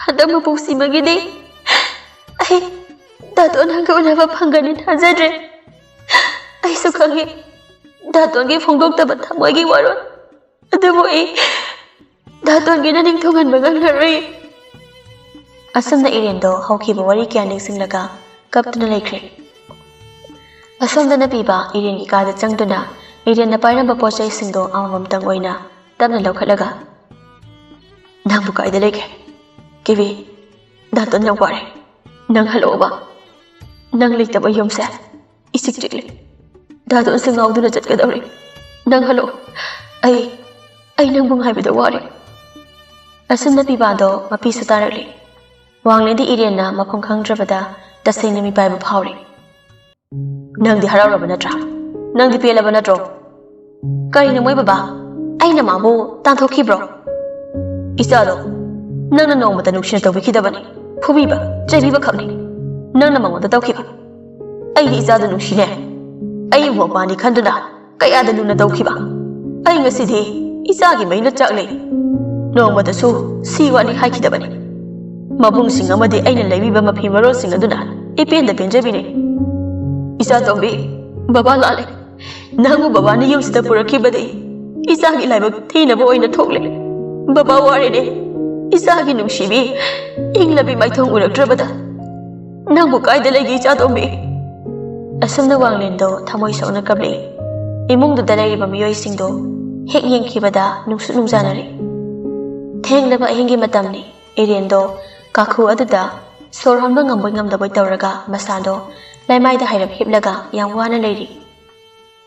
ꯍꯟꯗꯛ ꯃꯄꯣꯛꯁꯤꯃꯒꯤꯗꯤ ꯑꯩ ꯗꯥꯇꯣꯟ ꯅꯪꯒ ꯎꯅꯕ ꯐꯪꯒꯅꯤ ꯊꯥꯖꯗ꯭ꯔꯦ꯫ ꯑꯩꯁꯨ ꯈꯪꯉꯤ, ꯗꯥꯇꯣꯟꯒꯤ ꯐꯣꯡꯗꯣꯛꯇꯕ ꯊꯃꯣꯏꯒꯤ ꯋꯥꯔꯣꯜ ꯑꯗꯨꯕꯨ ꯑꯩ ꯗꯥꯇꯣꯟꯒꯤ ꯅꯅꯤꯡ ꯊꯨꯡꯍꯟꯕ ꯉꯝꯂꯔꯣꯏ꯫ ꯑꯁꯨꯝꯅ ꯏꯔꯦꯟꯗꯣ ꯍꯧꯈꯤꯕ ꯋꯥꯔꯤ ꯀꯌꯥ ꯅꯤꯡꯁꯤꯡꯂꯒ ꯀꯞꯇꯨꯅ ꯂꯩꯈ꯭ꯔꯦ꯫ ꯑꯁꯣꯝꯗꯅ ꯄꯤꯕ ꯏꯔꯦꯟꯒꯤ ꯀꯥꯗ ꯆꯪꯗꯨꯅ ꯏꯔꯦꯟꯅ ꯄꯥꯏꯔꯝꯕ ꯄꯣꯠ ꯆꯩꯁꯤꯡꯗꯣ ꯑꯃꯃꯝꯇꯪ ꯑꯣꯏꯅ ꯇꯞꯅ ꯂꯧꯈꯠꯂꯒ, "ꯅꯪꯕꯨ ꯀꯥꯏꯗ ꯂꯩꯒꯦ?" "ꯀꯦꯕꯤ, ꯗꯥꯇꯣꯟ ꯌꯥꯝ ꯋꯥꯔꯦ꯫ ꯅꯪ ꯍꯜꯂꯛꯑꯣꯕ꯫ ꯅꯪ ꯂꯩꯇꯕ ꯌꯨꯝꯁꯦ ꯏꯆꯤꯛ ꯆꯤꯛꯂꯤ꯫ ꯗꯥꯇꯣꯟꯁꯦ ꯉꯥꯎꯗꯨꯅ ꯆꯠꯀꯗꯧꯔꯦ꯫ ꯅꯪ ꯍꯜꯂꯛꯑꯣ꯫ ꯑꯩ, ꯑꯩ ꯅꯪꯕꯨ ꯉꯥꯏꯕꯗ ꯋꯥꯔꯦ꯫" ꯑꯁꯨꯝꯅ ꯄꯤꯕꯥꯗꯣ ꯃꯄꯤꯁꯨ ꯇꯥꯔꯛꯂꯤ꯫ ꯋꯥꯡꯂꯦꯟꯗꯤ ꯏꯔꯦꯟꯅ ꯃꯐꯝ ꯈꯪꯗ꯭ꯔꯕꯗ ꯇꯁꯦꯡꯅ ꯃꯤꯄꯥꯏꯕ ꯐꯥꯎꯔꯤ꯫ "ꯅꯪꯗꯤ ꯍꯔꯥꯎꯔꯕ ꯅꯠꯇ꯭ꯔꯥ? ꯅꯪꯗꯤ ꯄꯦꯜꯂꯕ ꯅꯠꯇ꯭ꯔꯣ?" "ꯀꯔꯤꯅꯣ ꯃꯣꯏ ꯕꯕꯥ? ꯑꯩꯅ ꯃꯥꯕꯨ ꯇꯥꯟꯊꯣꯛꯈꯤꯕ꯭ꯔꯣ?" "ꯏꯆꯥꯗꯣ ꯅꯪꯅ ꯅꯣꯡꯃꯇ ꯅꯨꯡꯁꯤꯅ ꯇꯧꯕꯤꯈꯤꯗꯕꯅꯤ꯫ ꯐꯨꯕꯤꯕ, ꯆꯩꯕꯤꯕ ꯈꯛꯅꯤ ꯅꯪꯅ ꯃꯉꯣꯟꯗ ꯇꯧꯈꯤꯕ꯫ ꯑꯩꯗꯤ ꯏꯆꯥꯗꯣ ꯅꯨꯡꯁꯤꯅꯦ꯫ ꯑꯩꯕꯨ ꯃꯄꯥꯅꯤ ꯈꯟꯗꯨꯅ ꯀꯌꯥꯗ ꯂꯨꯅ ꯇꯧꯈꯤꯕ꯫ ꯑꯩ ꯉꯁꯤꯗꯤ ꯏꯆꯥꯒꯤ ꯃꯩꯅ ꯆꯥꯛꯂꯤ꯫ ꯅꯣꯡꯃꯇꯁꯨ ꯁꯤ ꯋꯥꯅꯤ ꯍꯥꯏꯈꯤꯗꯕꯅꯤ꯫ ꯃꯕꯨꯡꯁꯤꯡ ꯑꯃꯗꯤ ꯑꯩꯅ ꯂꯩꯕꯤꯕ ꯃꯐꯤ ꯃꯔꯣꯜꯁꯤꯡ ꯑꯗꯨꯅ ꯏꯄꯦꯟꯗ ꯄꯦꯟꯖꯕꯤꯅꯤ꯫" "ꯏꯆꯥ ꯇꯣꯝꯕꯤ, ꯕꯕꯥ ꯂꯥꯜꯂꯦ꯫ ꯅꯪꯕꯨ ꯕꯕꯥꯅ ꯌꯨꯝꯁꯤꯗ ꯄꯨꯔꯛꯈꯤꯕꯗꯤ ꯏꯆꯥꯒꯤ ꯂꯥꯏꯕꯛ ꯊꯤꯅꯕ ꯑꯣꯏꯅ ꯊꯣꯛꯂꯦ꯫ ꯕꯕꯥ ꯋꯥꯔꯦꯅꯦ꯫ ꯏꯆꯥꯒꯤ ꯅꯨꯡꯁꯤꯕꯤ ꯏꯪꯂꯕꯤ ꯃꯥꯏꯊꯣꯡ ꯎꯔꯛꯇ꯭ꯔꯕꯗ꯫ ꯅꯪꯕꯨ ꯀꯥꯏꯗ ꯂꯩꯒꯦ, ꯏꯆꯥ ꯇꯣꯝꯕꯤ?" ꯑꯁꯨꯝꯅ ꯋꯥꯡꯂꯦꯟꯗꯣ ꯊꯃꯣꯏ ꯁꯣꯛꯅ ꯀꯞꯂꯛꯏ꯫ ꯏꯃꯨꯡꯗꯨꯗ ꯂꯩꯔꯤꯕ ꯃꯤꯑꯣꯏꯁꯤꯡꯗꯣ ꯍꯦꯛ ꯌꯦꯡꯈꯤꯕꯗ ꯅꯨꯡꯁꯨ ꯅꯨꯡꯖꯥꯅꯔꯤ꯫ ꯊꯦꯡꯂꯕ ꯑꯍꯤꯡꯒꯤ ꯃꯇꯝꯅꯤ꯫ ꯏꯔꯦꯟꯗꯣ ꯀꯥꯈꯨ ꯑꯗꯨꯗ ꯁꯣꯔ ꯍꯣꯟꯕ ꯉꯝꯕꯣꯏ ꯉꯝꯗꯕꯣꯏ ꯇꯧꯔꯒ ꯃꯁꯥꯗꯣ ꯂꯩꯃꯥꯏꯗ ꯍꯥꯏꯔꯞ ꯍꯤꯞꯂꯒ ꯌꯥꯝ ꯋꯥꯅ ꯂꯩꯔꯤ꯫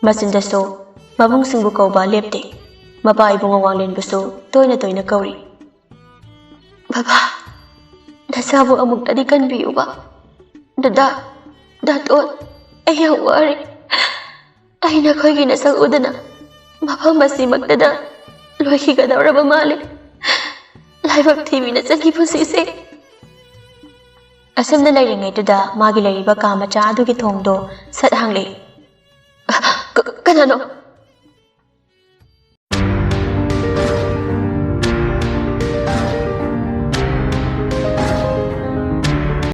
ꯃꯆꯤꯟꯗꯁꯨ ꯃꯕꯨꯡꯁꯤꯡꯕꯨ ꯀꯧꯕ ꯂꯦꯞꯇꯦ꯫ ꯃꯄꯥ ꯏꯕꯨꯡꯉꯣ ꯋꯥꯡꯂꯦꯟꯕꯨꯁꯨ ꯇꯣꯏꯅ ꯇꯣꯏꯅ ꯀꯧꯔꯤ꯫ "ꯕꯕꯥ, ꯅꯆꯥꯕꯨ ꯑꯃꯨꯛꯇꯗꯤ ꯀꯟꯕꯤꯌꯨꯕ꯫ ꯗꯗꯥ, ꯗꯥꯇꯣꯟ, ꯑꯩ ꯌꯥꯝ ꯋꯥꯔꯦ꯫ ꯑꯩ ꯅꯈꯣꯏꯒꯤ ꯅꯁꯛ ꯎꯗꯅ ꯃꯐꯝ ꯑꯁꯤꯃꯛꯇꯗ ꯂꯣꯏꯈꯤꯒꯗꯧꯔꯕ ꯃꯥꯜꯂꯦ꯫ ꯂꯥꯏꯕꯛ ꯊꯤꯕꯤ ꯅꯆꯟꯒꯤ ꯄꯨꯟꯁꯤꯁꯦ꯫" ꯑꯁꯨꯝꯅ ꯂꯩꯔꯤꯉꯩꯗꯨꯗ ꯃꯥꯒꯤ ꯂꯩꯔꯤꯕ ꯀꯥ ꯃꯆꯥ ꯑꯗꯨꯒꯤ ꯊꯣꯡꯗꯣ ꯁꯠ ꯍꯥꯡꯂꯛꯏ꯫ "ꯀ-, ꯀꯅꯥꯅꯣ?